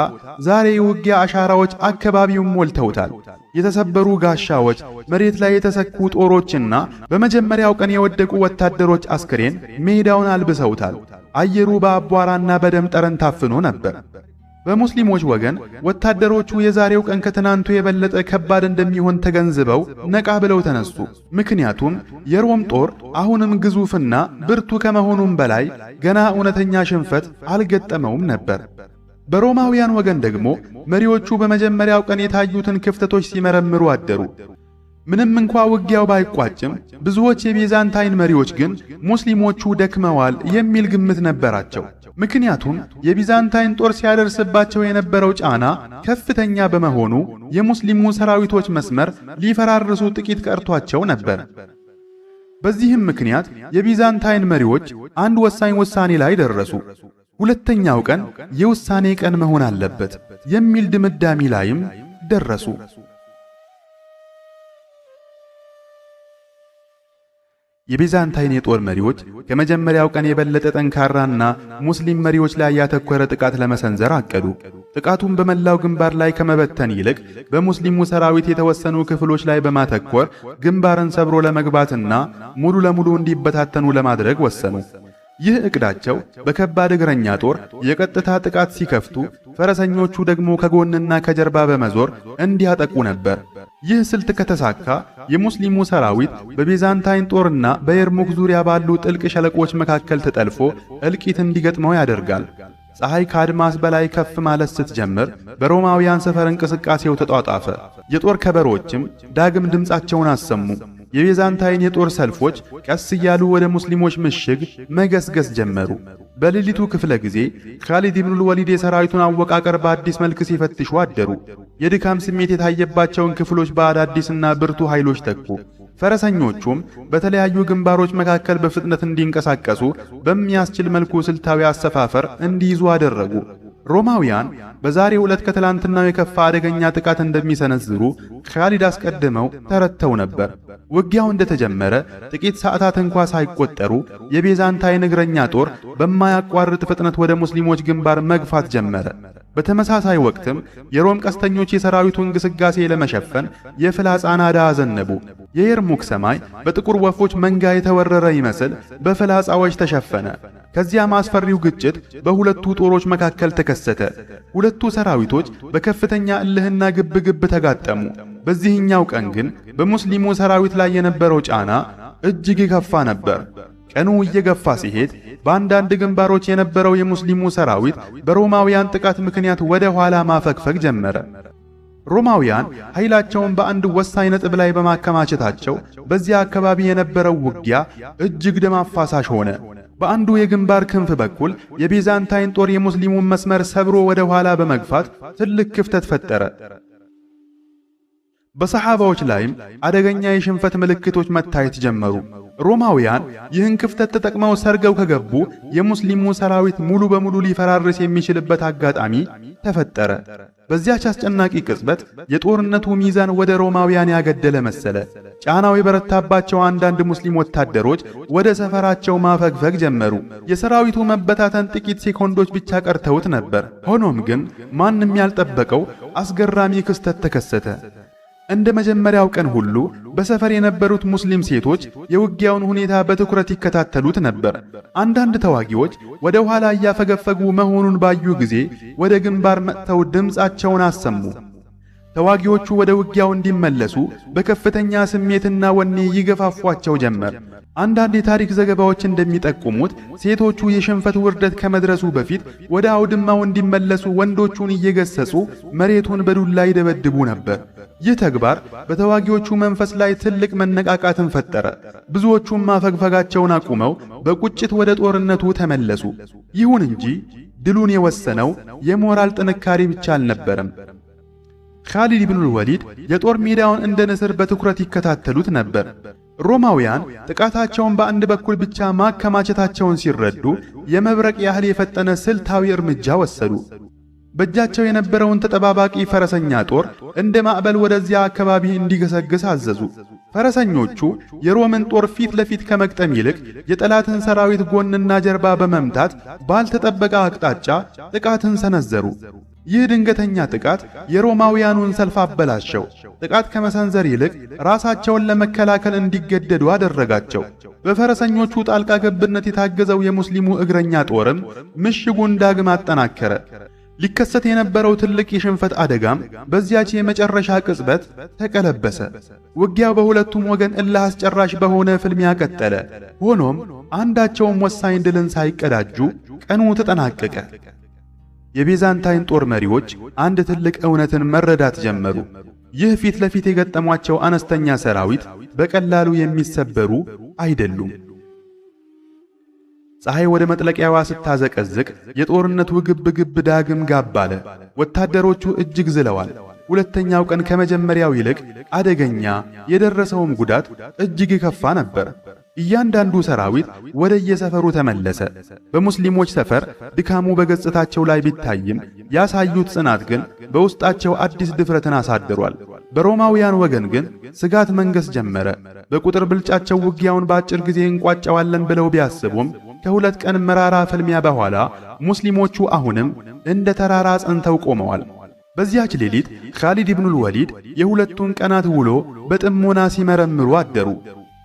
ዛሬ የውጊያ አሻራዎች አካባቢውን ሞልተውታል። የተሰበሩ ጋሻዎች፣ መሬት ላይ የተሰኩ ጦሮችና በመጀመሪያው ቀን የወደቁ ወታደሮች አስክሬን ሜዳውን አልብሰውታል። አየሩ በአቧራና በደም ጠረን ታፍኖ ነበር። በሙስሊሞች ወገን ወታደሮቹ የዛሬው ቀን ከትናንቱ የበለጠ ከባድ እንደሚሆን ተገንዝበው ነቃ ብለው ተነሱ። ምክንያቱም የሮም ጦር አሁንም ግዙፍና ብርቱ ከመሆኑም በላይ ገና እውነተኛ ሽንፈት አልገጠመውም ነበር። በሮማውያን ወገን ደግሞ መሪዎቹ በመጀመሪያው ቀን የታዩትን ክፍተቶች ሲመረምሩ አደሩ። ምንም እንኳ ውጊያው ባይቋጭም ብዙዎች የቤዛንታይን መሪዎች ግን ሙስሊሞቹ ደክመዋል የሚል ግምት ነበራቸው። ምክንያቱም የቢዛንታይን ጦር ሲያደርስባቸው የነበረው ጫና ከፍተኛ በመሆኑ የሙስሊሙ ሰራዊቶች መስመር ሊፈራርሱ ጥቂት ቀርቷቸው ነበር። በዚህም ምክንያት የቢዛንታይን መሪዎች አንድ ወሳኝ ውሳኔ ላይ ደረሱ። ሁለተኛው ቀን የውሳኔ ቀን መሆን አለበት የሚል ድምዳሜ ላይም ደረሱ። የቤዛንታይን የጦር መሪዎች ከመጀመሪያው ቀን የበለጠ ጠንካራና ሙስሊም መሪዎች ላይ ያተኮረ ጥቃት ለመሰንዘር አቀዱ። ጥቃቱን በመላው ግንባር ላይ ከመበተን ይልቅ በሙስሊሙ ሰራዊት የተወሰኑ ክፍሎች ላይ በማተኮር ግንባርን ሰብሮ ለመግባትና ሙሉ ለሙሉ እንዲበታተኑ ለማድረግ ወሰኑ። ይህ እቅዳቸው በከባድ እግረኛ ጦር የቀጥታ ጥቃት ሲከፍቱ፣ ፈረሰኞቹ ደግሞ ከጎንና ከጀርባ በመዞር እንዲያጠቁ ነበር። ይህ ስልት ከተሳካ የሙስሊሙ ሰራዊት በቤዛንታይን ጦርና በየርሙክ ዙሪያ ባሉ ጥልቅ ሸለቆች መካከል ተጠልፎ እልቂት እንዲገጥመው ያደርጋል። ፀሐይ ከአድማስ በላይ ከፍ ማለት ስትጀምር በሮማውያን ሰፈር እንቅስቃሴው ተጧጣፈ። የጦር ከበሮዎችም ዳግም ድምፃቸውን አሰሙ። የቤዛንታይን የጦር ሰልፎች ቀስ እያሉ ወደ ሙስሊሞች ምሽግ መገስገስ ጀመሩ። በሌሊቱ ክፍለ ጊዜ ካሊድ ኢብኑል ወሊድ የሰራዊቱን አወቃቀር በአዲስ መልክ ሲፈትሹ አደሩ። የድካም ስሜት የታየባቸውን ክፍሎች በአዳዲስና ብርቱ ኃይሎች ተኩ። ፈረሰኞቹም በተለያዩ ግንባሮች መካከል በፍጥነት እንዲንቀሳቀሱ በሚያስችል መልኩ ስልታዊ አሰፋፈር እንዲይዙ አደረጉ። ሮማውያን በዛሬው ዕለት ከትላንትናው የከፋ አደገኛ ጥቃት እንደሚሰነዝሩ ካሊድ አስቀድመው ተረድተው ነበር። ውጊያው እንደተጀመረ ጥቂት ሰዓታት እንኳ ሳይቆጠሩ የቤዛንታይን እግረኛ ጦር በማያቋርጥ ፍጥነት ወደ ሙስሊሞች ግንባር መግፋት ጀመረ። በተመሳሳይ ወቅትም የሮም ቀስተኞች የሰራዊቱን ግስጋሴ ለመሸፈን የፍላጻ ናዳ አዘነቡ። የየርሙክ ሰማይ በጥቁር ወፎች መንጋ የተወረረ ይመስል በፍላጻዎች ተሸፈነ። ከዚያም አስፈሪው ግጭት በሁለቱ ጦሮች መካከል ተከሰተ። ሁለቱ ሰራዊቶች በከፍተኛ እልህና ግብግብ ተጋጠሙ። በዚህኛው ቀን ግን በሙስሊሙ ሰራዊት ላይ የነበረው ጫና እጅግ የከፋ ነበር። ቀኑ እየገፋ ሲሄድ በአንዳንድ ግንባሮች የነበረው የሙስሊሙ ሰራዊት በሮማውያን ጥቃት ምክንያት ወደ ኋላ ማፈግፈግ ጀመረ። ሮማውያን ኃይላቸውን በአንድ ወሳኝ ነጥብ ላይ በማከማቸታቸው በዚያ አካባቢ የነበረው ውጊያ እጅግ ደም አፋሳሽ ሆነ። በአንዱ የግንባር ክንፍ በኩል የቤዛንታይን ጦር የሙስሊሙን መስመር ሰብሮ ወደ ኋላ በመግፋት ትልቅ ክፍተት ፈጠረ። በሰሓባዎች ላይም አደገኛ የሽንፈት ምልክቶች መታየት ጀመሩ። ሮማውያን ይህን ክፍተት ተጠቅመው ሰርገው ከገቡ የሙስሊሙ ሰራዊት ሙሉ በሙሉ ሊፈራርስ የሚችልበት አጋጣሚ ተፈጠረ። በዚያች አስጨናቂ ቅጽበት የጦርነቱ ሚዛን ወደ ሮማውያን ያገደለ መሰለ። ጫናው የበረታባቸው አንዳንድ ሙስሊም ወታደሮች ወደ ሰፈራቸው ማፈግፈግ ጀመሩ። የሰራዊቱ መበታተን ጥቂት ሴኮንዶች ብቻ ቀርተውት ነበር። ሆኖም ግን ማንም ያልጠበቀው አስገራሚ ክስተት ተከሰተ። እንደ መጀመሪያው ቀን ሁሉ በሰፈር የነበሩት ሙስሊም ሴቶች የውጊያውን ሁኔታ በትኩረት ይከታተሉት ነበር። አንዳንድ ተዋጊዎች ወደ ኋላ እያፈገፈጉ መሆኑን ባዩ ጊዜ ወደ ግንባር መጥተው ድምፃቸውን አሰሙ። ተዋጊዎቹ ወደ ውጊያው እንዲመለሱ በከፍተኛ ስሜትና ወኔ ይገፋፏቸው ጀመር። አንዳንድ የታሪክ ዘገባዎች እንደሚጠቁሙት ሴቶቹ የሽንፈት ውርደት ከመድረሱ በፊት ወደ አውድማው እንዲመለሱ ወንዶቹን እየገሰጹ መሬቱን በዱላ ይደበድቡ ነበር። ይህ ተግባር በተዋጊዎቹ መንፈስ ላይ ትልቅ መነቃቃትን ፈጠረ። ብዙዎቹም ማፈግፈጋቸውን አቁመው በቁጭት ወደ ጦርነቱ ተመለሱ። ይሁን እንጂ ድሉን የወሰነው የሞራል ጥንካሬ ብቻ አልነበረም። ካሊድ ኢብኑል ወሊድ የጦር ሜዳውን እንደ ንስር በትኩረት ይከታተሉት ነበር። ሮማውያን ጥቃታቸውን በአንድ በኩል ብቻ ማከማቸታቸውን ሲረዱ የመብረቅ ያህል የፈጠነ ስልታዊ እርምጃ ወሰዱ። በእጃቸው የነበረውን ተጠባባቂ ፈረሰኛ ጦር እንደ ማዕበል ወደዚያ አካባቢ እንዲገሰግስ አዘዙ። ፈረሰኞቹ የሮምን ጦር ፊት ለፊት ከመግጠም ይልቅ የጠላትን ሰራዊት ጎንና ጀርባ በመምታት ባልተጠበቀ አቅጣጫ ጥቃትን ሰነዘሩ። ይህ ድንገተኛ ጥቃት የሮማውያኑን ሰልፍ አበላሸው። ጥቃት ከመሰንዘር ይልቅ ራሳቸውን ለመከላከል እንዲገደዱ አደረጋቸው። በፈረሰኞቹ ጣልቃ ገብነት የታገዘው የሙስሊሙ እግረኛ ጦርም ምሽጉን ዳግም አጠናከረ። ሊከሰት የነበረው ትልቅ የሽንፈት አደጋም በዚያች የመጨረሻ ቅጽበት ተቀለበሰ። ውጊያው በሁለቱም ወገን እልህ አስጨራሽ በሆነ ፍልሚያ ቀጠለ። ሆኖም አንዳቸውም ወሳኝ ድልን ሳይቀዳጁ ቀኑ ተጠናቀቀ። የቤዛንታይን ጦር መሪዎች አንድ ትልቅ እውነትን መረዳት ጀመሩ። ይህ ፊት ለፊት የገጠሟቸው አነስተኛ ሰራዊት በቀላሉ የሚሰበሩ አይደሉም። ፀሐይ ወደ መጥለቂያዋ ስታዘቀዝቅ የጦርነቱ ግብግብ ዳግም ጋብ አለ። ወታደሮቹ እጅግ ዝለዋል። ሁለተኛው ቀን ከመጀመሪያው ይልቅ አደገኛ፣ የደረሰውም ጉዳት እጅግ የከፋ ነበር። እያንዳንዱ ሰራዊት ወደ የሰፈሩ ተመለሰ። በሙስሊሞች ሰፈር ድካሙ በገጽታቸው ላይ ቢታይም ያሳዩት ጽናት ግን በውስጣቸው አዲስ ድፍረትን አሳድሯል። በሮማውያን ወገን ግን ስጋት መንገስ ጀመረ። በቁጥር ብልጫቸው ውጊያውን በአጭር ጊዜ እንቋጨዋለን ብለው ቢያስቡም ከሁለት ቀን መራራ ፍልሚያ በኋላ ሙስሊሞቹ አሁንም እንደ ተራራ ጸንተው ቆመዋል። በዚያች ሌሊት ካሊድ ኢብኑል ወሊድ የሁለቱን ቀናት ውሎ በጥሞና ሲመረምሩ አደሩ።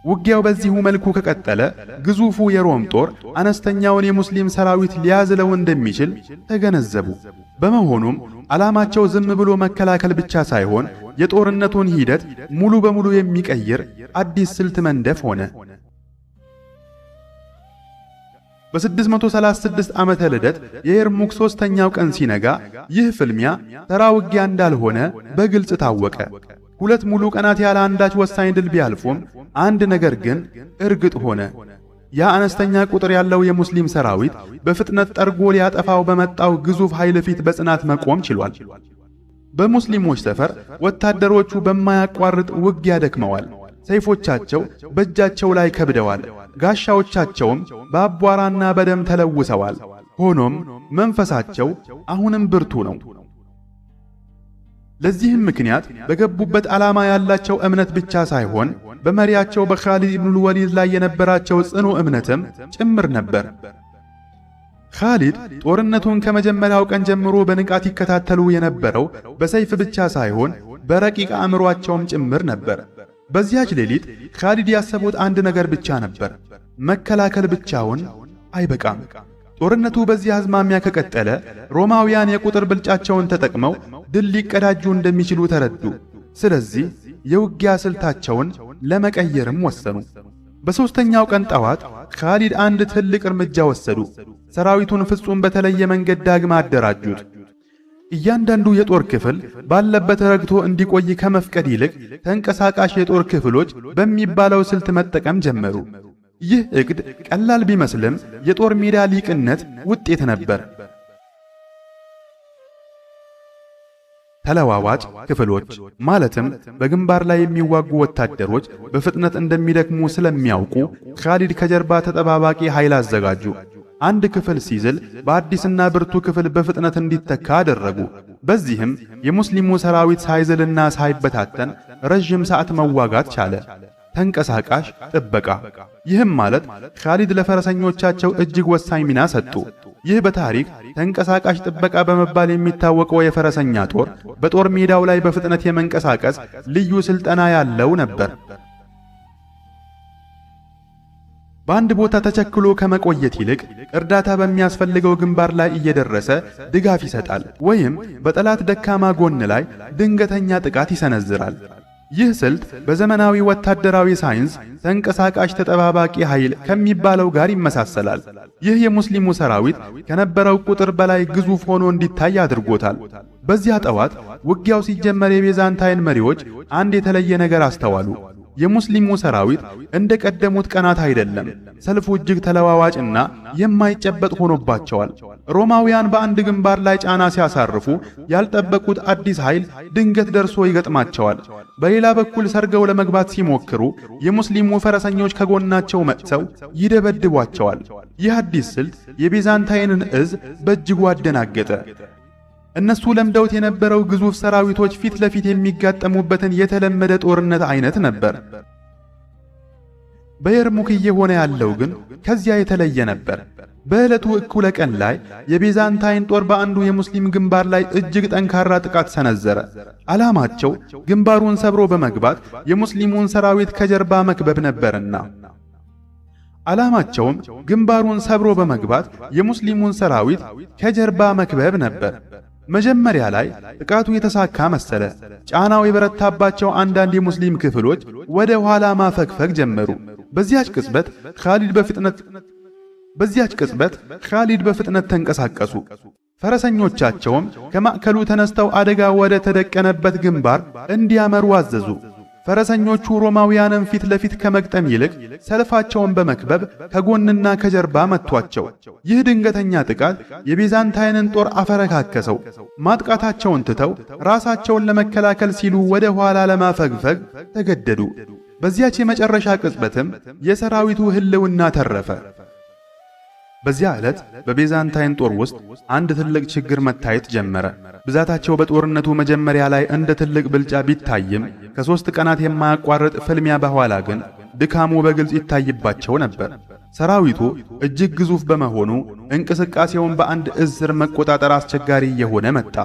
ውጊያው በዚሁ መልኩ ከቀጠለ ግዙፉ የሮም ጦር አነስተኛውን የሙስሊም ሰራዊት ሊያዝለው እንደሚችል ተገነዘቡ። በመሆኑም ዓላማቸው ዝም ብሎ መከላከል ብቻ ሳይሆን የጦርነቱን ሂደት ሙሉ በሙሉ የሚቀይር አዲስ ስልት መንደፍ ሆነ። በ636 ዓመተ ልደት የየርሙክ ሦስተኛው ቀን ሲነጋ ይህ ፍልሚያ ተራ ውጊያ እንዳልሆነ በግልጽ ታወቀ። ሁለት ሙሉ ቀናት ያለ አንዳች ወሳኝ ድል ቢያልፉም አንድ ነገር ግን እርግጥ ሆነ። ያ አነስተኛ ቁጥር ያለው የሙስሊም ሰራዊት በፍጥነት ጠርጎ ሊያጠፋው በመጣው ግዙፍ ኃይል ፊት በጽናት መቆም ችሏል። በሙስሊሞች ሰፈር ወታደሮቹ በማያቋርጥ ውጊያ ደክመዋል። ሰይፎቻቸው በእጃቸው ላይ ከብደዋል፣ ጋሻዎቻቸውም በአቧራና በደም ተለውሰዋል። ሆኖም መንፈሳቸው አሁንም ብርቱ ነው። ለዚህም ምክንያት በገቡበት ዓላማ ያላቸው እምነት ብቻ ሳይሆን በመሪያቸው በኻሊድ ኢብኑል ወሊድ ላይ የነበራቸው ጽኑ እምነትም ጭምር ነበር። ኻሊድ ጦርነቱን ከመጀመሪያው ቀን ጀምሮ በንቃት ይከታተሉ የነበረው በሰይፍ ብቻ ሳይሆን በረቂቅ አእምሯቸውም ጭምር ነበር። በዚያች ሌሊት ኻሊድ ያሰቡት አንድ ነገር ብቻ ነበር። መከላከል ብቻውን አይበቃም። ጦርነቱ በዚህ አዝማሚያ ከቀጠለ ሮማውያን የቁጥር ብልጫቸውን ተጠቅመው ድል ሊቀዳጁ እንደሚችሉ ተረዱ። ስለዚህ የውጊያ ስልታቸውን ለመቀየርም ወሰኑ። በሦስተኛው ቀን ጠዋት ኻሊድ አንድ ትልቅ እርምጃ ወሰዱ። ሰራዊቱን ፍጹም በተለየ መንገድ ዳግም አደራጁት። እያንዳንዱ የጦር ክፍል ባለበት ረግቶ እንዲቆይ ከመፍቀድ ይልቅ ተንቀሳቃሽ የጦር ክፍሎች በሚባለው ስልት መጠቀም ጀመሩ። ይህ ዕቅድ ቀላል ቢመስልም የጦር ሜዳ ሊቅነት ውጤት ነበር። ተለዋዋጭ ክፍሎች ማለትም በግንባር ላይ የሚዋጉ ወታደሮች በፍጥነት እንደሚደክሙ ስለሚያውቁ ኻሊድ ከጀርባ ተጠባባቂ ኃይል አዘጋጁ። አንድ ክፍል ሲዝል በአዲስና ብርቱ ክፍል በፍጥነት እንዲተካ አደረጉ። በዚህም የሙስሊሙ ሰራዊት ሳይዝልና ሳይበታተን ረዥም ሰዓት መዋጋት ቻለ። ተንቀሳቃሽ ጥበቃ። ይህም ማለት ኻሊድ ለፈረሰኞቻቸው እጅግ ወሳኝ ሚና ሰጡ። ይህ በታሪክ ተንቀሳቃሽ ጥበቃ በመባል የሚታወቀው የፈረሰኛ ጦር በጦር ሜዳው ላይ በፍጥነት የመንቀሳቀስ ልዩ ስልጠና ያለው ነበር። በአንድ ቦታ ተቸክሎ ከመቆየት ይልቅ እርዳታ በሚያስፈልገው ግንባር ላይ እየደረሰ ድጋፍ ይሰጣል፣ ወይም በጠላት ደካማ ጎን ላይ ድንገተኛ ጥቃት ይሰነዝራል። ይህ ስልት በዘመናዊ ወታደራዊ ሳይንስ ተንቀሳቃሽ ተጠባባቂ ኃይል ከሚባለው ጋር ይመሳሰላል። ይህ የሙስሊሙ ሰራዊት ከነበረው ቁጥር በላይ ግዙፍ ሆኖ እንዲታይ አድርጎታል። በዚያ ጠዋት ውጊያው ሲጀመር የቤዛንታይን መሪዎች አንድ የተለየ ነገር አስተዋሉ። የሙስሊሙ ሰራዊት እንደ ቀደሙት ቀናት አይደለም። ሰልፉ እጅግ ተለዋዋጭና የማይጨበጥ ሆኖባቸዋል። ሮማውያን በአንድ ግንባር ላይ ጫና ሲያሳርፉ ያልጠበቁት አዲስ ኃይል ድንገት ደርሶ ይገጥማቸዋል። በሌላ በኩል ሰርገው ለመግባት ሲሞክሩ የሙስሊሙ ፈረሰኞች ከጎናቸው መጥተው ይደበድቧቸዋል። ይህ አዲስ ስልት የቤዛንታይንን እዝ በእጅጉ አደናገጠ። እነሱ ለምደውት የነበረው ግዙፍ ሰራዊቶች ፊት ለፊት የሚጋጠሙበትን የተለመደ ጦርነት አይነት ነበር። በየርሙክ እየሆነ ያለው ግን ከዚያ የተለየ ነበር። በዕለቱ እኩለ ቀን ላይ የቤዛንታይን ጦር በአንዱ የሙስሊም ግንባር ላይ እጅግ ጠንካራ ጥቃት ሰነዘረ። ዓላማቸው ግንባሩን ሰብሮ በመግባት የሙስሊሙን ሰራዊት ከጀርባ መክበብ ነበርና ዓላማቸውም ግንባሩን ሰብሮ በመግባት የሙስሊሙን ሰራዊት ከጀርባ መክበብ ነበር። መጀመሪያ ላይ ጥቃቱ የተሳካ መሰለ። ጫናው የበረታባቸው አንዳንድ የሙስሊም ክፍሎች ወደ ኋላ ማፈግፈግ ጀመሩ። በዚያች ቅጽበት ኻሊድ በፍጥነት ተንቀሳቀሱ። ፈረሰኞቻቸውም ከማዕከሉ ተነስተው አደጋ ወደ ተደቀነበት ግንባር እንዲያመሩ አዘዙ። ፈረሰኞቹ ሮማውያንን ፊት ለፊት ከመግጠም ይልቅ ሰልፋቸውን በመክበብ ከጎንና ከጀርባ መቷቸው። ይህ ድንገተኛ ጥቃት የቤዛንታይንን ጦር አፈረካከሰው። ማጥቃታቸውን ትተው ራሳቸውን ለመከላከል ሲሉ ወደ ኋላ ለማፈግፈግ ተገደዱ። በዚያች የመጨረሻ ቅጽበትም የሰራዊቱ ሕልውና ተረፈ። በዚያ ዕለት በቤዛንታይን ጦር ውስጥ አንድ ትልቅ ችግር መታየት ጀመረ። ብዛታቸው በጦርነቱ መጀመሪያ ላይ እንደ ትልቅ ብልጫ ቢታይም ከሦስት ቀናት የማያቋርጥ ፍልሚያ በኋላ ግን ድካሙ በግልጽ ይታይባቸው ነበር። ሰራዊቱ እጅግ ግዙፍ በመሆኑ እንቅስቃሴውን በአንድ እዝ ስር መቆጣጠር አስቸጋሪ እየሆነ መጣ።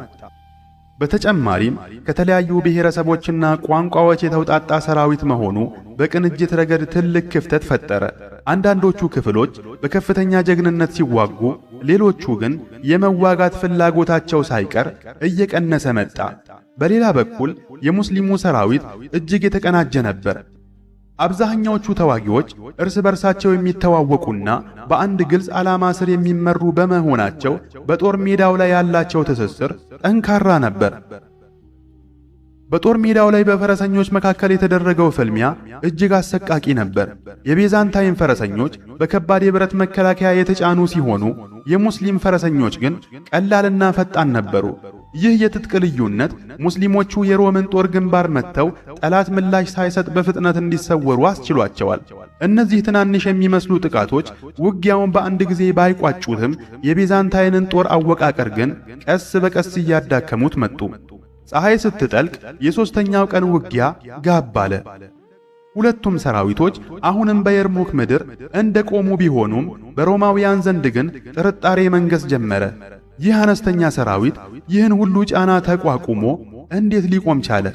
በተጨማሪም ከተለያዩ ብሔረሰቦችና ቋንቋዎች የተውጣጣ ሰራዊት መሆኑ በቅንጅት ረገድ ትልቅ ክፍተት ፈጠረ። አንዳንዶቹ ክፍሎች በከፍተኛ ጀግንነት ሲዋጉ፣ ሌሎቹ ግን የመዋጋት ፍላጎታቸው ሳይቀር እየቀነሰ መጣ። በሌላ በኩል የሙስሊሙ ሰራዊት እጅግ የተቀናጀ ነበር። አብዛኛዎቹ ተዋጊዎች እርስ በርሳቸው የሚተዋወቁና በአንድ ግልጽ ዓላማ ስር የሚመሩ በመሆናቸው በጦር ሜዳው ላይ ያላቸው ትስስር ጠንካራ ነበር። በጦር ሜዳው ላይ በፈረሰኞች መካከል የተደረገው ፍልሚያ እጅግ አሰቃቂ ነበር። የቤዛንታይን ፈረሰኞች በከባድ የብረት መከላከያ የተጫኑ ሲሆኑ፣ የሙስሊም ፈረሰኞች ግን ቀላልና ፈጣን ነበሩ። ይህ የትጥቅ ልዩነት ሙስሊሞቹ የሮምን ጦር ግንባር መጥተው ጠላት ምላሽ ሳይሰጥ በፍጥነት እንዲሰወሩ አስችሏቸዋል። እነዚህ ትናንሽ የሚመስሉ ጥቃቶች ውጊያውን በአንድ ጊዜ ባይቋጩትም የቤዛንታይንን ጦር አወቃቀር ግን ቀስ በቀስ እያዳከሙት መጡ። ፀሐይ ስትጠልቅ የሦስተኛው ቀን ውጊያ ጋብ አለ። ሁለቱም ሰራዊቶች አሁንም በየርሙክ ምድር እንደ ቆሙ ቢሆኑም በሮማውያን ዘንድ ግን ጥርጣሬ መንገስ ጀመረ። ይህ አነስተኛ ሰራዊት ይህን ሁሉ ጫና ተቋቁሞ እንዴት ሊቆም ቻለ?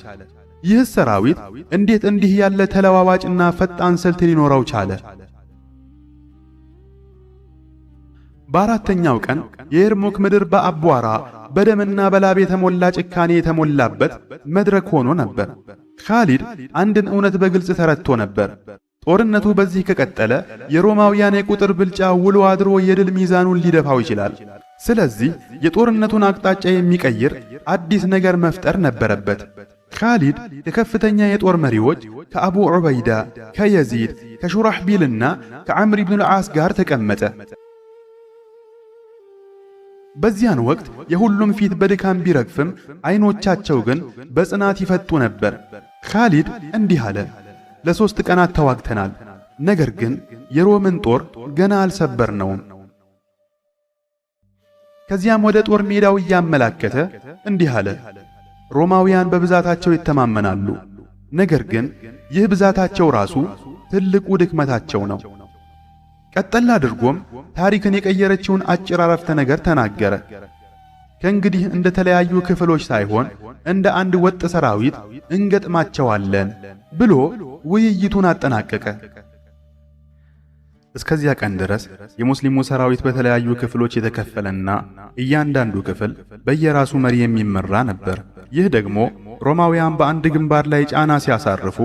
ይህ ሰራዊት እንዴት እንዲህ ያለ ተለዋዋጭና ፈጣን ስልት ሊኖረው ቻለ? በአራተኛው ቀን የየርሙክ ምድር በአቧራ፣ በደምና በላብ የተሞላ፣ ጭካኔ የተሞላበት መድረክ ሆኖ ነበር። ካሊድ አንድን እውነት በግልጽ ተረድቶ ነበር። ጦርነቱ በዚህ ከቀጠለ የሮማውያን የቁጥር ብልጫ ውሎ አድሮ የድል ሚዛኑን ሊደፋው ይችላል። ስለዚህ የጦርነቱን አቅጣጫ የሚቀይር አዲስ ነገር መፍጠር ነበረበት። ካሊድ ከከፍተኛ የጦር መሪዎች ከአቡ ዑበይዳ፣ ከየዚድ፣ ከሹራሕቢልና ከዓምር ኢብኑል ዓስ ጋር ተቀመጠ። በዚያን ወቅት የሁሉም ፊት በድካም ቢረግፍም አይኖቻቸው ግን በጽናት ይፈጡ ነበር። ካሊድ እንዲህ አለ፦ ለ3 ቀናት ተዋግተናል፣ ነገር ግን የሮምን ጦር ገና አልሰበርነውም። ከዚያም ወደ ጦር ሜዳው እያመላከተ እንዲህ አለ፦ ሮማውያን በብዛታቸው ይተማመናሉ፣ ነገር ግን ይህ ብዛታቸው ራሱ ትልቁ ድክመታቸው ነው። ቀጠል አድርጎም ታሪክን የቀየረችውን አጭር አረፍተ ነገር ተናገረ። ከእንግዲህ እንደ ተለያዩ ክፍሎች ሳይሆን እንደ አንድ ወጥ ሰራዊት እንገጥማቸዋለን ብሎ ውይይቱን አጠናቀቀ። እስከዚያ ቀን ድረስ የሙስሊሙ ሰራዊት በተለያዩ ክፍሎች የተከፈለና እያንዳንዱ ክፍል በየራሱ መሪ የሚመራ ነበር። ይህ ደግሞ ሮማውያን በአንድ ግንባር ላይ ጫና ሲያሳርፉ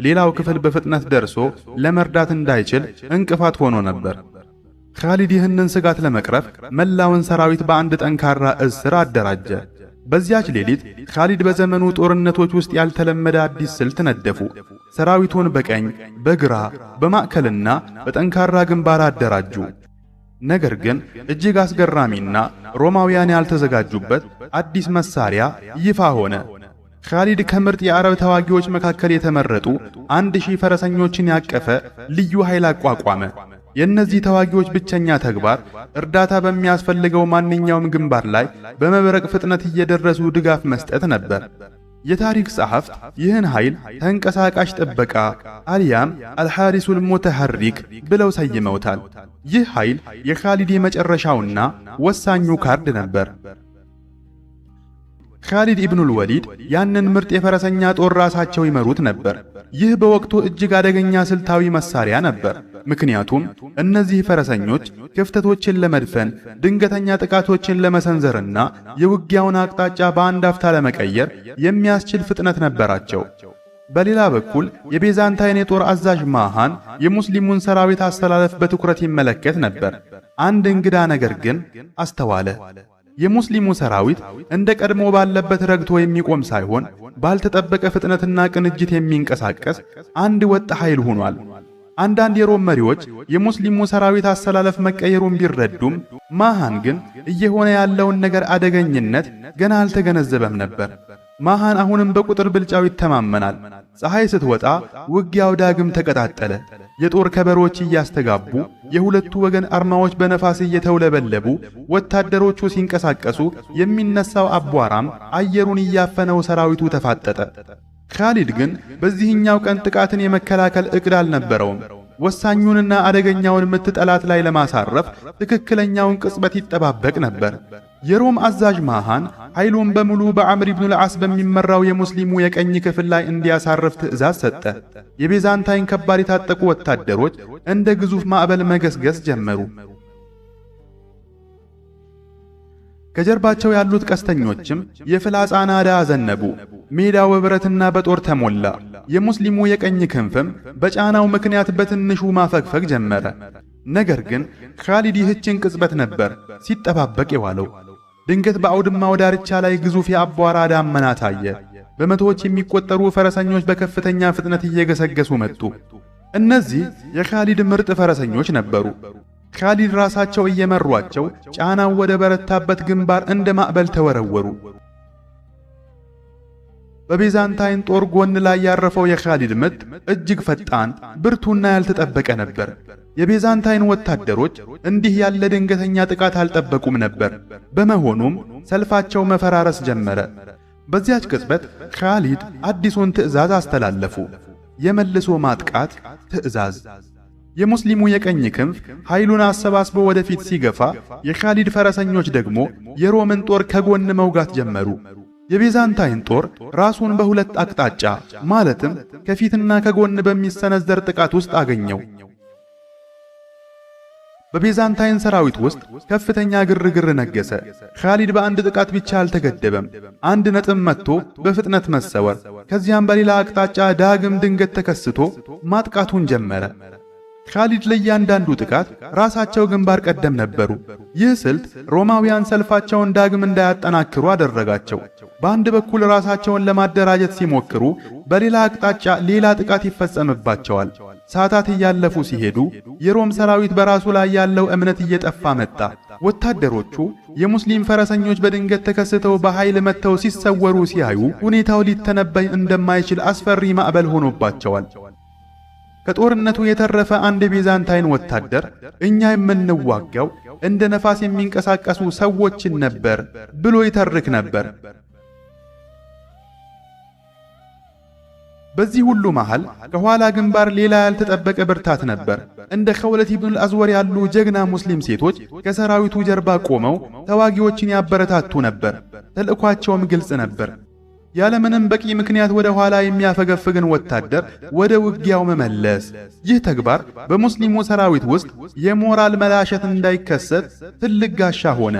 ሌላው ክፍል በፍጥነት ደርሶ ለመርዳት እንዳይችል እንቅፋት ሆኖ ነበር። ካሊድ ይህንን ስጋት ለመቅረፍ መላውን ሰራዊት በአንድ ጠንካራ እዝ ስር አደራጀ። በዚያች ሌሊት ካሊድ በዘመኑ ጦርነቶች ውስጥ ያልተለመደ አዲስ ስልት ነደፉ። ሰራዊቱን በቀኝ፣ በግራ፣ በማዕከልና በጠንካራ ግንባር አደራጁ። ነገር ግን እጅግ አስገራሚና ሮማውያን ያልተዘጋጁበት አዲስ መሳሪያ ይፋ ሆነ። ካሊድ ከምርጥ የአረብ ተዋጊዎች መካከል የተመረጡ 1000 ፈረሰኞችን ያቀፈ ልዩ ኃይል አቋቋመ። የእነዚህ ተዋጊዎች ብቸኛ ተግባር እርዳታ በሚያስፈልገው ማንኛውም ግንባር ላይ በመብረቅ ፍጥነት እየደረሱ ድጋፍ መስጠት ነበር። የታሪክ ጸሐፍት ይህን ኃይል ተንቀሳቃሽ ጥበቃ አልያም አልሐሪሱል ሙተሐሪክ ብለው ሰይመውታል። ይህ ኃይል የኻሊድ የመጨረሻውና ወሳኙ ካርድ ነበር። ካሊድ ኢብኑል ወሊድ ያንን ምርጥ የፈረሰኛ ጦር ራሳቸው ይመሩት ነበር። ይህ በወቅቱ እጅግ አደገኛ ስልታዊ መሳሪያ ነበር። ምክንያቱም እነዚህ ፈረሰኞች ክፍተቶችን ለመድፈን፣ ድንገተኛ ጥቃቶችን ለመሰንዘርና የውጊያውን አቅጣጫ በአንድ አፍታ ለመቀየር የሚያስችል ፍጥነት ነበራቸው። በሌላ በኩል የቤዛንታይን የጦር አዛዥ ማሃን የሙስሊሙን ሰራዊት አሰላለፍ በትኩረት ይመለከት ነበር። አንድ እንግዳ ነገር ግን አስተዋለ። የሙስሊሙ ሰራዊት እንደ ቀድሞ ባለበት ረግቶ የሚቆም ሳይሆን ባልተጠበቀ ፍጥነትና ቅንጅት የሚንቀሳቀስ አንድ ወጥ ኃይል ሆኗል። አንዳንድ የሮም መሪዎች የሙስሊሙ ሰራዊት አሰላለፍ መቀየሩን ቢረዱም ማሃን ግን እየሆነ ያለውን ነገር አደገኝነት ገና አልተገነዘበም ነበር። ማሃን አሁንም በቁጥር ብልጫው ይተማመናል። ፀሐይ ስትወጣ ውጊያው ዳግም ተቀጣጠለ። የጦር ከበሮች እያስተጋቡ፣ የሁለቱ ወገን አርማዎች በነፋስ እየተውለበለቡ፣ ወታደሮቹ ሲንቀሳቀሱ የሚነሳው አቧራም አየሩን እያፈነው ሰራዊቱ ተፋጠጠ። ካሊድ ግን በዚህኛው ቀን ጥቃትን የመከላከል እቅድ አልነበረውም። ወሳኙንና አደገኛውን ምት ጠላት ላይ ለማሳረፍ ትክክለኛውን ቅጽበት ይጠባበቅ ነበር። የሮም አዛዥ ማሃን ኃይሉን በሙሉ በዓምር ኢብኑል ዓስ በሚመራው የሙስሊሙ የቀኝ ክፍል ላይ እንዲያሳርፍ ትዕዛዝ ሰጠ። የቤዛንታይን ከባድ የታጠቁ ወታደሮች እንደ ግዙፍ ማዕበል መገስገስ ጀመሩ። ከጀርባቸው ያሉት ቀስተኞችም የፍላጻ ናዳ አዘነቡ። ሜዳው በብረትና በጦር ተሞላ። የሙስሊሙ የቀኝ ክንፍም በጫናው ምክንያት በትንሹ ማፈግፈግ ጀመረ። ነገር ግን ካሊድ ይህችን ቅጽበት ነበር ሲጠባበቅ የዋለው። ድንገት በአውድማው ዳርቻ ላይ ግዙፍ የአቧራ ዳመና ታየ። በመቶዎች የሚቆጠሩ ፈረሰኞች በከፍተኛ ፍጥነት እየገሰገሱ መጡ። እነዚህ የካሊድ ምርጥ ፈረሰኞች ነበሩ። ካሊድ ራሳቸው እየመሯቸው ጫናው ወደ በረታበት ግንባር እንደ ማዕበል ተወረወሩ። በቤዛንታይን ጦር ጎን ላይ ያረፈው የኻሊድ ምት እጅግ ፈጣን፣ ብርቱና ያልተጠበቀ ነበር። የቤዛንታይን ወታደሮች እንዲህ ያለ ድንገተኛ ጥቃት አልጠበቁም ነበር። በመሆኑም ሰልፋቸው መፈራረስ ጀመረ። በዚያች ቅጽበት ኻሊድ አዲሱን ትዕዛዝ አስተላለፉ። የመልሶ ማጥቃት ትዕዛዝ። የሙስሊሙ የቀኝ ክንፍ ኃይሉን አሰባስቦ ወደፊት ሲገፋ፣ የኻሊድ ፈረሰኞች ደግሞ የሮምን ጦር ከጎን መውጋት ጀመሩ። የቤዛንታይን ጦር ራሱን በሁለት አቅጣጫ፣ ማለትም ከፊትና ከጎን በሚሰነዘር ጥቃት ውስጥ አገኘው። በቤዛንታይን ሰራዊት ውስጥ ከፍተኛ ግርግር ነገሰ። ኻሊድ በአንድ ጥቃት ብቻ አልተገደበም። አንድ ነጥብ መጥቶ በፍጥነት መሰወር፣ ከዚያም በሌላ አቅጣጫ ዳግም ድንገት ተከስቶ ማጥቃቱን ጀመረ። ኻሊድ ለእያንዳንዱ ጥቃት ራሳቸው ግንባር ቀደም ነበሩ። ይህ ስልት ሮማውያን ሰልፋቸውን ዳግም እንዳያጠናክሩ አደረጋቸው። በአንድ በኩል ራሳቸውን ለማደራጀት ሲሞክሩ፣ በሌላ አቅጣጫ ሌላ ጥቃት ይፈጸምባቸዋል። ሰዓታት እያለፉ ሲሄዱ የሮም ሰራዊት በራሱ ላይ ያለው እምነት እየጠፋ መጣ። ወታደሮቹ የሙስሊም ፈረሰኞች በድንገት ተከስተው በኃይል መጥተው ሲሰወሩ ሲያዩ ሁኔታው ሊተነበይ እንደማይችል አስፈሪ ማዕበል ሆኖባቸዋል። ከጦርነቱ የተረፈ አንድ የቤዛንታይን ወታደር "እኛ የምንዋጋው እንደ ነፋስ የሚንቀሳቀሱ ሰዎችን ነበር" ብሎ ይተርክ ነበር። በዚህ ሁሉ መሃል ከኋላ ግንባር ሌላ ያልተጠበቀ ብርታት ነበር። እንደ ኸውለት ኢብኑል አዝወር ያሉ ጀግና ሙስሊም ሴቶች ከሰራዊቱ ጀርባ ቆመው ተዋጊዎችን ያበረታቱ ነበር። ተልዕኳቸውም ግልጽ ነበር። ያለምንም በቂ ምክንያት ወደ ኋላ የሚያፈገፍግን ወታደር ወደ ውጊያው መመለስ። ይህ ተግባር በሙስሊሙ ሰራዊት ውስጥ የሞራል መላሸት እንዳይከሰት ትልቅ ጋሻ ሆነ።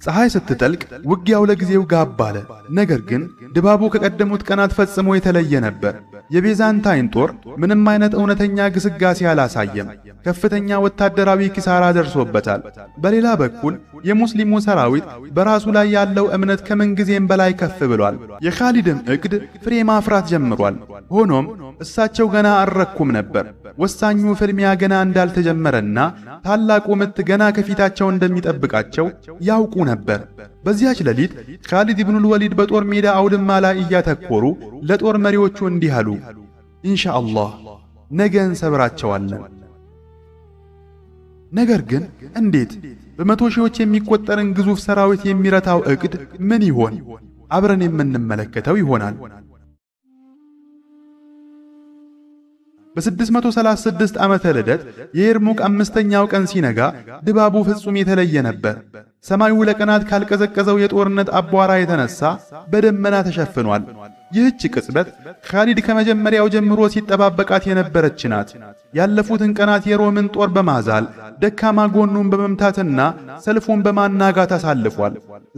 ፀሐይ ስትጠልቅ ውጊያው ለጊዜው ጋብ አለ። ነገር ግን ድባቡ ከቀደሙት ቀናት ፈጽሞ የተለየ ነበር። የቤዛንታይን ጦር ምንም አይነት እውነተኛ ግስጋሴ አላሳየም። ከፍተኛ ወታደራዊ ኪሳራ ደርሶበታል። በሌላ በኩል የሙስሊሙ ሰራዊት በራሱ ላይ ያለው እምነት ከምንጊዜም በላይ ከፍ ብሏል። የኻሊድም እቅድ ፍሬ ማፍራት ጀምሯል። ሆኖም እሳቸው ገና አልረኩም ነበር። ወሳኙ ፍልሚያ ገና እንዳልተጀመረና ታላቁ ምት ገና ከፊታቸው እንደሚጠብቃቸው ያውቁ ነበር። በዚያች ሌሊት ኻሊድ ኢብኑል ወሊድ በጦር ሜዳ አውድማ ላይ እያተኮሩ ለጦር መሪዎቹ እንዲህ አሉ፦ ኢንሻአላህ ነገ እንሰብራቸዋለን። ነገር ግን እንዴት? በመቶ ሺዎች የሚቆጠርን ግዙፍ ሰራዊት የሚረታው እቅድ ምን ይሆን? አብረን የምንመለከተው ይሆናል። በ636 ዓመተ ልደት የየርሙክ አምስተኛው ቀን ሲነጋ ድባቡ ፍጹም የተለየ ነበር። ሰማዩ ለቀናት ካልቀዘቀዘው የጦርነት አቧራ የተነሳ በደመና ተሸፍኗል። ይህች ቅጽበት ኻሊድ ከመጀመሪያው ጀምሮ ሲጠባበቃት የነበረች ናት። ያለፉትን ቀናት የሮምን ጦር በማዛል፣ ደካማ ጎኑን በመምታትና ሰልፉን በማናጋት አሳልፏል።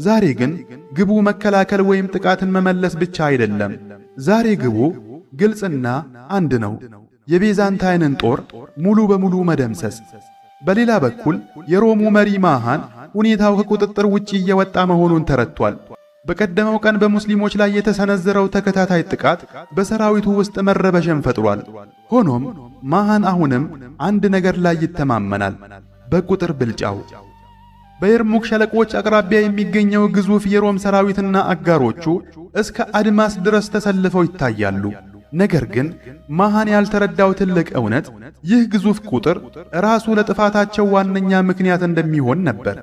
ዛሬ ግን ግቡ መከላከል ወይም ጥቃትን መመለስ ብቻ አይደለም። ዛሬ ግቡ ግልጽና አንድ ነው፦ የቤዛንታይንን ጦር ሙሉ በሙሉ መደምሰስ። በሌላ በኩል የሮሙ መሪ ማሃን ሁኔታው ከቁጥጥር ውጪ እየወጣ መሆኑን ተረድቷል። በቀደመው ቀን በሙስሊሞች ላይ የተሰነዘረው ተከታታይ ጥቃት በሰራዊቱ ውስጥ መረበሽን ፈጥሯል። ሆኖም ማሃን አሁንም አንድ ነገር ላይ ይተማመናል፦ በቁጥር ብልጫው። በየርሙክ ሸለቆዎች አቅራቢያ የሚገኘው ግዙፍ የሮም ሰራዊትና አጋሮቹ እስከ አድማስ ድረስ ተሰልፈው ይታያሉ። ነገር ግን ማሃን ያልተረዳው ትልቅ እውነት ይህ ግዙፍ ቁጥር ራሱ ለጥፋታቸው ዋነኛ ምክንያት እንደሚሆን ነበር።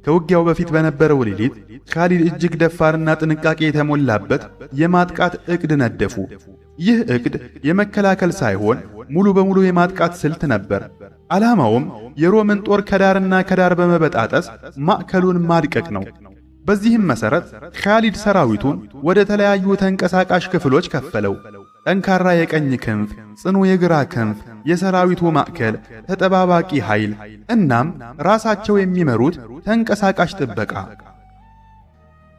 ከውጊያው በፊት በነበረው ሌሊት ኻሊድ እጅግ ደፋርና ጥንቃቄ የተሞላበት የማጥቃት እቅድ ነደፉ። ይህ እቅድ የመከላከል ሳይሆን ሙሉ በሙሉ የማጥቃት ስልት ነበር። ዓላማውም የሮምን ጦር ከዳርና ከዳር በመበጣጠስ ማዕከሉን ማድቀቅ ነው። በዚህም መሰረት ኻሊድ ሰራዊቱን ወደ ተለያዩ ተንቀሳቃሽ ክፍሎች ከፈለው። ጠንካራ የቀኝ ክንፍ፣ ጽኑ የግራ ክንፍ፣ የሰራዊቱ ማዕከል፣ ተጠባባቂ ኃይል፣ እናም ራሳቸው የሚመሩት ተንቀሳቃሽ ጥበቃ።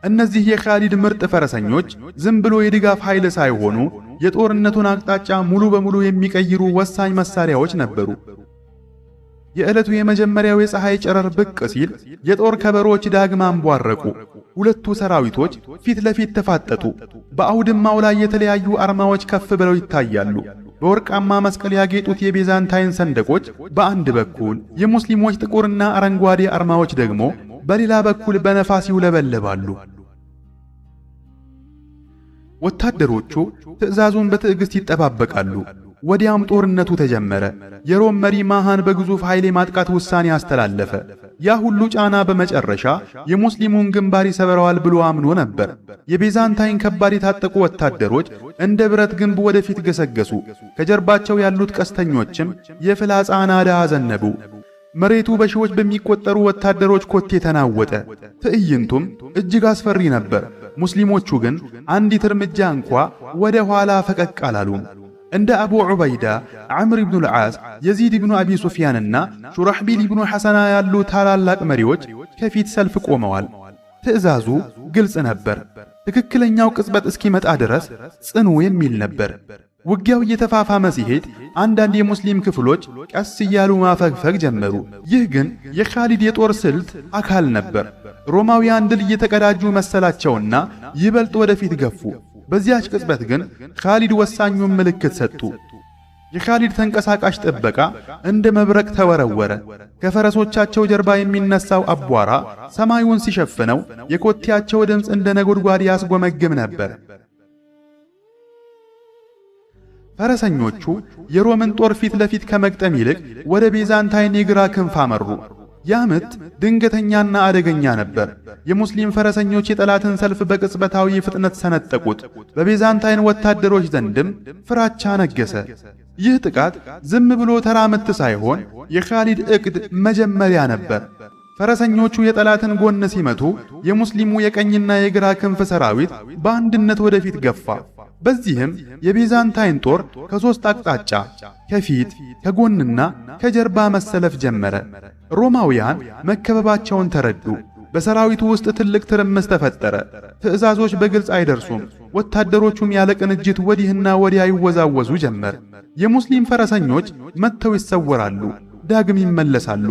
እነዚህ የኻሊድ ምርጥ ፈረሰኞች ዝም ብሎ የድጋፍ ኃይል ሳይሆኑ የጦርነቱን አቅጣጫ ሙሉ በሙሉ የሚቀይሩ ወሳኝ መሳሪያዎች ነበሩ። የዕለቱ የመጀመሪያው የፀሐይ ጨረር ብቅ ሲል የጦር ከበሮች ዳግም አንቧረቁ። ሁለቱ ሰራዊቶች ፊት ለፊት ተፋጠጡ። በአውድማው ላይ የተለያዩ አርማዎች ከፍ ብለው ይታያሉ። በወርቃማ መስቀል ያጌጡት የቤዛንታይን ሰንደቆች በአንድ በኩል፣ የሙስሊሞች ጥቁርና አረንጓዴ አርማዎች ደግሞ በሌላ በኩል በነፋስ ይውለበለባሉ። ወታደሮቹ ትዕዛዙን በትዕግስት ይጠባበቃሉ። ወዲያም ጦርነቱ ተጀመረ። የሮም መሪ ማሃን በግዙፍ ኃይል የማጥቃት ውሳኔ አስተላለፈ። ያ ሁሉ ጫና በመጨረሻ የሙስሊሙን ግንባር ይሰብረዋል ብሎ አምኖ ነበር። የቤዛንታይን ከባድ የታጠቁ ወታደሮች እንደ ብረት ግንብ ወደፊት ገሰገሱ። ከጀርባቸው ያሉት ቀስተኞችም የፍላጻ ናዳ አዘነቡ። መሬቱ በሺዎች በሚቆጠሩ ወታደሮች ኮቴ ተናወጠ። ትዕይንቱም እጅግ አስፈሪ ነበር። ሙስሊሞቹ ግን አንዲት እርምጃ እንኳ ወደ ኋላ ፈቀቅ አላሉም። እንደ አቡ ዑበይዳ፣ ዐምር ኢብኑ ልዓስ፣ የዚድ ኢብኑ አቢ ሱፊያንና ሹራሕቢል ኢብኑ ሐሰና ያሉ ታላላቅ መሪዎች ከፊት ሰልፍ ቆመዋል። ትዕዛዙ ግልጽ ነበር። ትክክለኛው ቅጽበት እስኪመጣ ድረስ ጽኑ የሚል ነበር። ውጊያው እየተፋፋመ ሲሄድ አንዳንድ የሙስሊም ክፍሎች ቀስ እያሉ ማፈግፈግ ጀመሩ። ይህ ግን የኻሊድ የጦር ስልት አካል ነበር። ሮማውያን ድል እየተቀዳጁ መሰላቸውና ይበልጥ ወደፊት ገፉ። በዚያች ቅጽበት ግን ኻሊድ ወሳኙን ምልክት ሰጡ። የኻሊድ ተንቀሳቃሽ ጥበቃ እንደ መብረቅ ተወረወረ። ከፈረሶቻቸው ጀርባ የሚነሳው አቧራ ሰማዩን ሲሸፍነው የኮቴያቸው ድምፅ እንደ ነጎድጓድ ያስጎመግም ነበር። ፈረሰኞቹ የሮምን ጦር ፊት ለፊት ከመግጠም ይልቅ ወደ ቤዛንታይን የግራ ክንፍ አመሩ። ያ ምት ድንገተኛና አደገኛ ነበር። የሙስሊም ፈረሰኞች የጠላትን ሰልፍ በቅጽበታዊ ፍጥነት ሰነጠቁት። በቤዛንታይን ወታደሮች ዘንድም ፍራቻ ነገሰ። ይህ ጥቃት ዝም ብሎ ተራ ምት ሳይሆን የኻሊድ ዕቅድ መጀመሪያ ነበር። ፈረሰኞቹ የጠላትን ጎን ሲመቱ የሙስሊሙ የቀኝና የግራ ክንፍ ሰራዊት በአንድነት ወደፊት ገፋ። በዚህም የቤዛንታይን ጦር ከሦስት አቅጣጫ ከፊት፣ ከጎንና ከጀርባ መሰለፍ ጀመረ። ሮማውያን መከበባቸውን ተረዱ። በሰራዊቱ ውስጥ ትልቅ ትርምስ ተፈጠረ። ትዕዛዞች በግልጽ አይደርሱም። ወታደሮቹም ያለ ቅንጅት ወዲህና ወዲያ ይወዛወዙ ጀመር። የሙስሊም ፈረሰኞች መጥተው ይሰወራሉ፣ ዳግም ይመለሳሉ።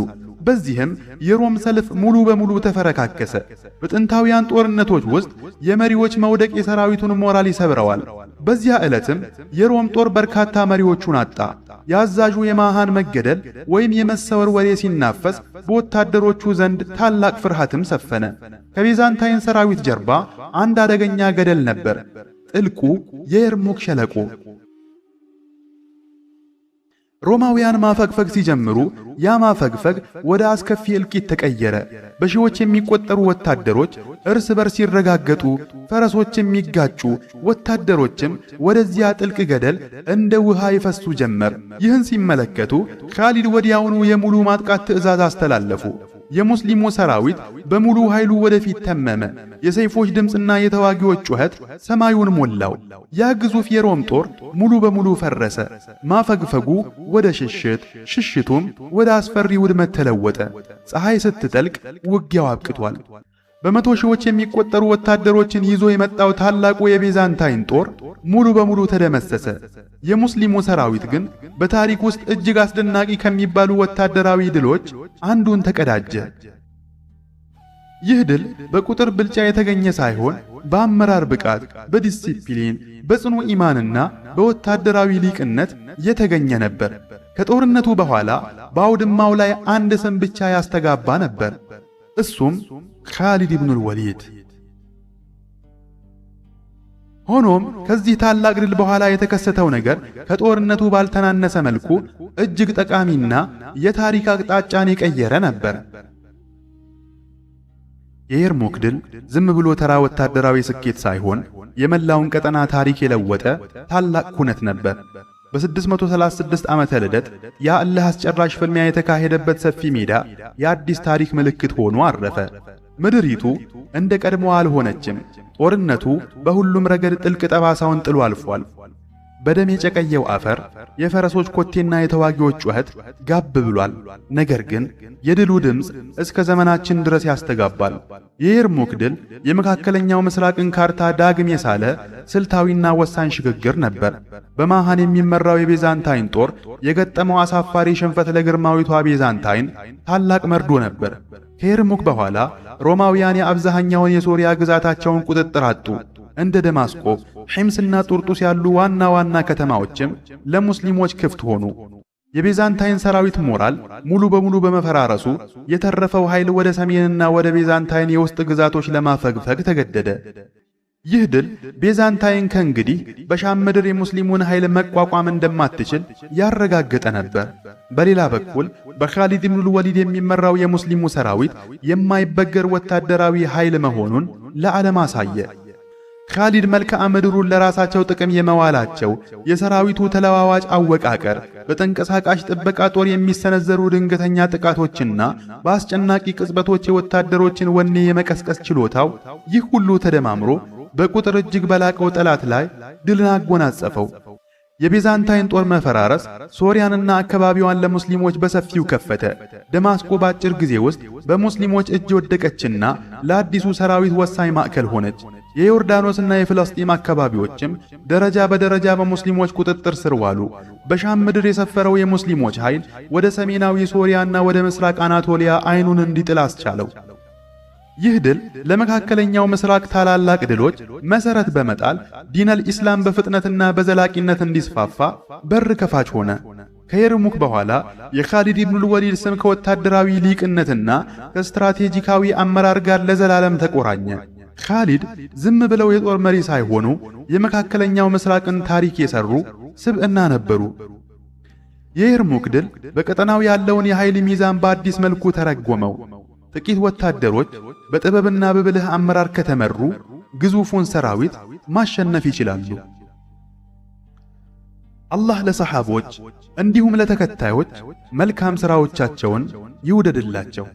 በዚህም የሮም ሰልፍ ሙሉ በሙሉ ተፈረካከሰ። በጥንታውያን ጦርነቶች ውስጥ የመሪዎች መውደቅ የሰራዊቱን ሞራል ይሰብረዋል። በዚያ ዕለትም የሮም ጦር በርካታ መሪዎቹን አጣ። የአዛዡ የማሃን መገደል ወይም የመሰወር ወሬ ሲናፈስ በወታደሮቹ ዘንድ ታላቅ ፍርሃትም ሰፈነ። ከቤዛንታይን ሰራዊት ጀርባ አንድ አደገኛ ገደል ነበር፣ ጥልቁ የየርሙክ ሸለቆ። ሮማውያን ማፈግፈግ ሲጀምሩ ያ ማፈግፈግ ወደ አስከፊ እልቂት ተቀየረ። በሺዎች የሚቆጠሩ ወታደሮች እርስ በርስ ሲረጋገጡ፣ ፈረሶችም የሚጋጩ፣ ወታደሮችም ወደዚያ ጥልቅ ገደል እንደ ውሃ ይፈሱ ጀመር። ይህን ሲመለከቱ ካሊድ ወዲያውኑ የሙሉ ማጥቃት ትዕዛዝ አስተላለፉ። የሙስሊሙ ሰራዊት በሙሉ ኃይሉ ወደፊት ተመመ። የሰይፎች ድምፅና የተዋጊዎች ጩኸት ሰማዩን ሞላው። ያ ግዙፍ የሮም ጦር ሙሉ በሙሉ ፈረሰ። ማፈግፈጉ ወደ ሽሽት፣ ሽሽቱም ወደ አስፈሪ ውድመት ተለወጠ። ፀሐይ ስትጠልቅ ውጊያው አብቅቷል። በመቶ ሺዎች የሚቆጠሩ ወታደሮችን ይዞ የመጣው ታላቁ የቤዛንታይን ጦር ሙሉ በሙሉ ተደመሰሰ። የሙስሊሙ ሰራዊት ግን በታሪክ ውስጥ እጅግ አስደናቂ ከሚባሉ ወታደራዊ ድሎች አንዱን ተቀዳጀ። ይህ ድል በቁጥር ብልጫ የተገኘ ሳይሆን በአመራር ብቃት፣ በዲሲፕሊን፣ በጽኑ ኢማንና በወታደራዊ ሊቅነት የተገኘ ነበር። ከጦርነቱ በኋላ በአውድማው ላይ አንድ ስም ብቻ ያስተጋባ ነበር። እሱም ካሊድ ኢብኑል ወሊድ። ሆኖም ከዚህ ታላቅ ድል በኋላ የተከሰተው ነገር ከጦርነቱ ባልተናነሰ መልኩ እጅግ ጠቃሚና የታሪክ አቅጣጫን የቀየረ ነበር። የየርሙክ ድል ዝም ብሎ ተራ ወታደራዊ ስኬት ሳይሆን የመላውን ቀጠና ታሪክ የለወጠ ታላቅ ኩነት ነበር። በ636 ዓመተ ልደት ያ እልህ አስጨራሽ ፍልሚያ የተካሄደበት ሰፊ ሜዳ የአዲስ ታሪክ ምልክት ሆኖ አረፈ። ምድሪቱ እንደ ቀድሞዋ አልሆነችም። ጦርነቱ በሁሉም ረገድ ጥልቅ ጠባሳውን ጥሎ አልፏል። በደም የጨቀየው አፈር፣ የፈረሶች ኮቴና የተዋጊዎች ጩኸት ጋብ ብሏል። ነገር ግን የድሉ ድምፅ እስከ ዘመናችን ድረስ ያስተጋባል። የየርሙክ ድል የመካከለኛው ምስራቅን ካርታ ዳግም የሳለ ስልታዊና ወሳኝ ሽግግር ነበር። በማሃን የሚመራው የቤዛንታይን ጦር የገጠመው አሳፋሪ ሽንፈት ለግርማዊቷ ቤዛንታይን ታላቅ መርዶ ነበር። ከየርሙክ በኋላ ሮማውያን የአብዛኛውን የሶሪያ ግዛታቸውን ቁጥጥር አጡ። እንደ ደማስቆ፣ ሒምስና ጡርጡስ ያሉ ዋና ዋና ከተማዎችም ለሙስሊሞች ክፍት ሆኑ። የቤዛንታይን ሰራዊት ሞራል ሙሉ በሙሉ በመፈራረሱ የተረፈው ኃይል ወደ ሰሜንና ወደ ቤዛንታይን የውስጥ ግዛቶች ለማፈግፈግ ተገደደ። ይህ ድል ቤዛንታይን ከእንግዲህ በሻም ምድር የሙስሊሙን ኃይል መቋቋም እንደማትችል ያረጋገጠ ነበር። በሌላ በኩል በኻሊድ ኢብኑል ወሊድ የሚመራው የሙስሊሙ ሰራዊት የማይበገር ወታደራዊ ኃይል መሆኑን ለዓለም አሳየ። ካሊድ መልክዓ ምድሩን ለራሳቸው ጥቅም የመዋላቸው፣ የሰራዊቱ ተለዋዋጭ አወቃቀር፣ በተንቀሳቃሽ ጥበቃ ጦር የሚሰነዘሩ ድንገተኛ ጥቃቶችና በአስጨናቂ ቅጽበቶች የወታደሮችን ወኔ የመቀስቀስ ችሎታው፣ ይህ ሁሉ ተደማምሮ በቁጥር እጅግ በላቀው ጠላት ላይ ድልን አጎናጸፈው። የቤዛንታይን ጦር መፈራረስ ሶሪያንና አካባቢዋን ለሙስሊሞች በሰፊው ከፈተ። ደማስቆ በአጭር ጊዜ ውስጥ በሙስሊሞች እጅ ወደቀችና ለአዲሱ ሰራዊት ወሳኝ ማዕከል ሆነች። የዮርዳኖስና የፍልስጤም አካባቢዎችም ደረጃ በደረጃ በሙስሊሞች ቁጥጥር ስር ዋሉ። በሻም ምድር የሰፈረው የሙስሊሞች ኃይል ወደ ሰሜናዊ ሶሪያና ወደ ምስራቅ አናቶሊያ አይኑን እንዲጥል አስቻለው። ይህ ድል ለመካከለኛው ምስራቅ ታላላቅ ድሎች መሰረት በመጣል ዲነል ኢስላም በፍጥነትና በዘላቂነት እንዲስፋፋ በር ከፋች ሆነ። ከየርሙክ በኋላ የኻሊድ ኢብኑል ወሊድ ስም ከወታደራዊ ሊቅነትና ከስትራቴጂካዊ አመራር ጋር ለዘላለም ተቆራኘ። ካሊድ ዝም ብለው የጦር መሪ ሳይሆኑ የመካከለኛው ምስራቅን ታሪክ የሰሩ ስብዕና ነበሩ። የየርሙክ ድል በቀጠናው ያለውን የኃይል ሚዛን በአዲስ መልኩ ተረጎመው። ጥቂት ወታደሮች በጥበብና በብልህ አመራር ከተመሩ ግዙፉን ሰራዊት ማሸነፍ ይችላሉ። አላህ ለሰሓቦች እንዲሁም ለተከታዮች መልካም ሥራዎቻቸውን ይውደድላቸው።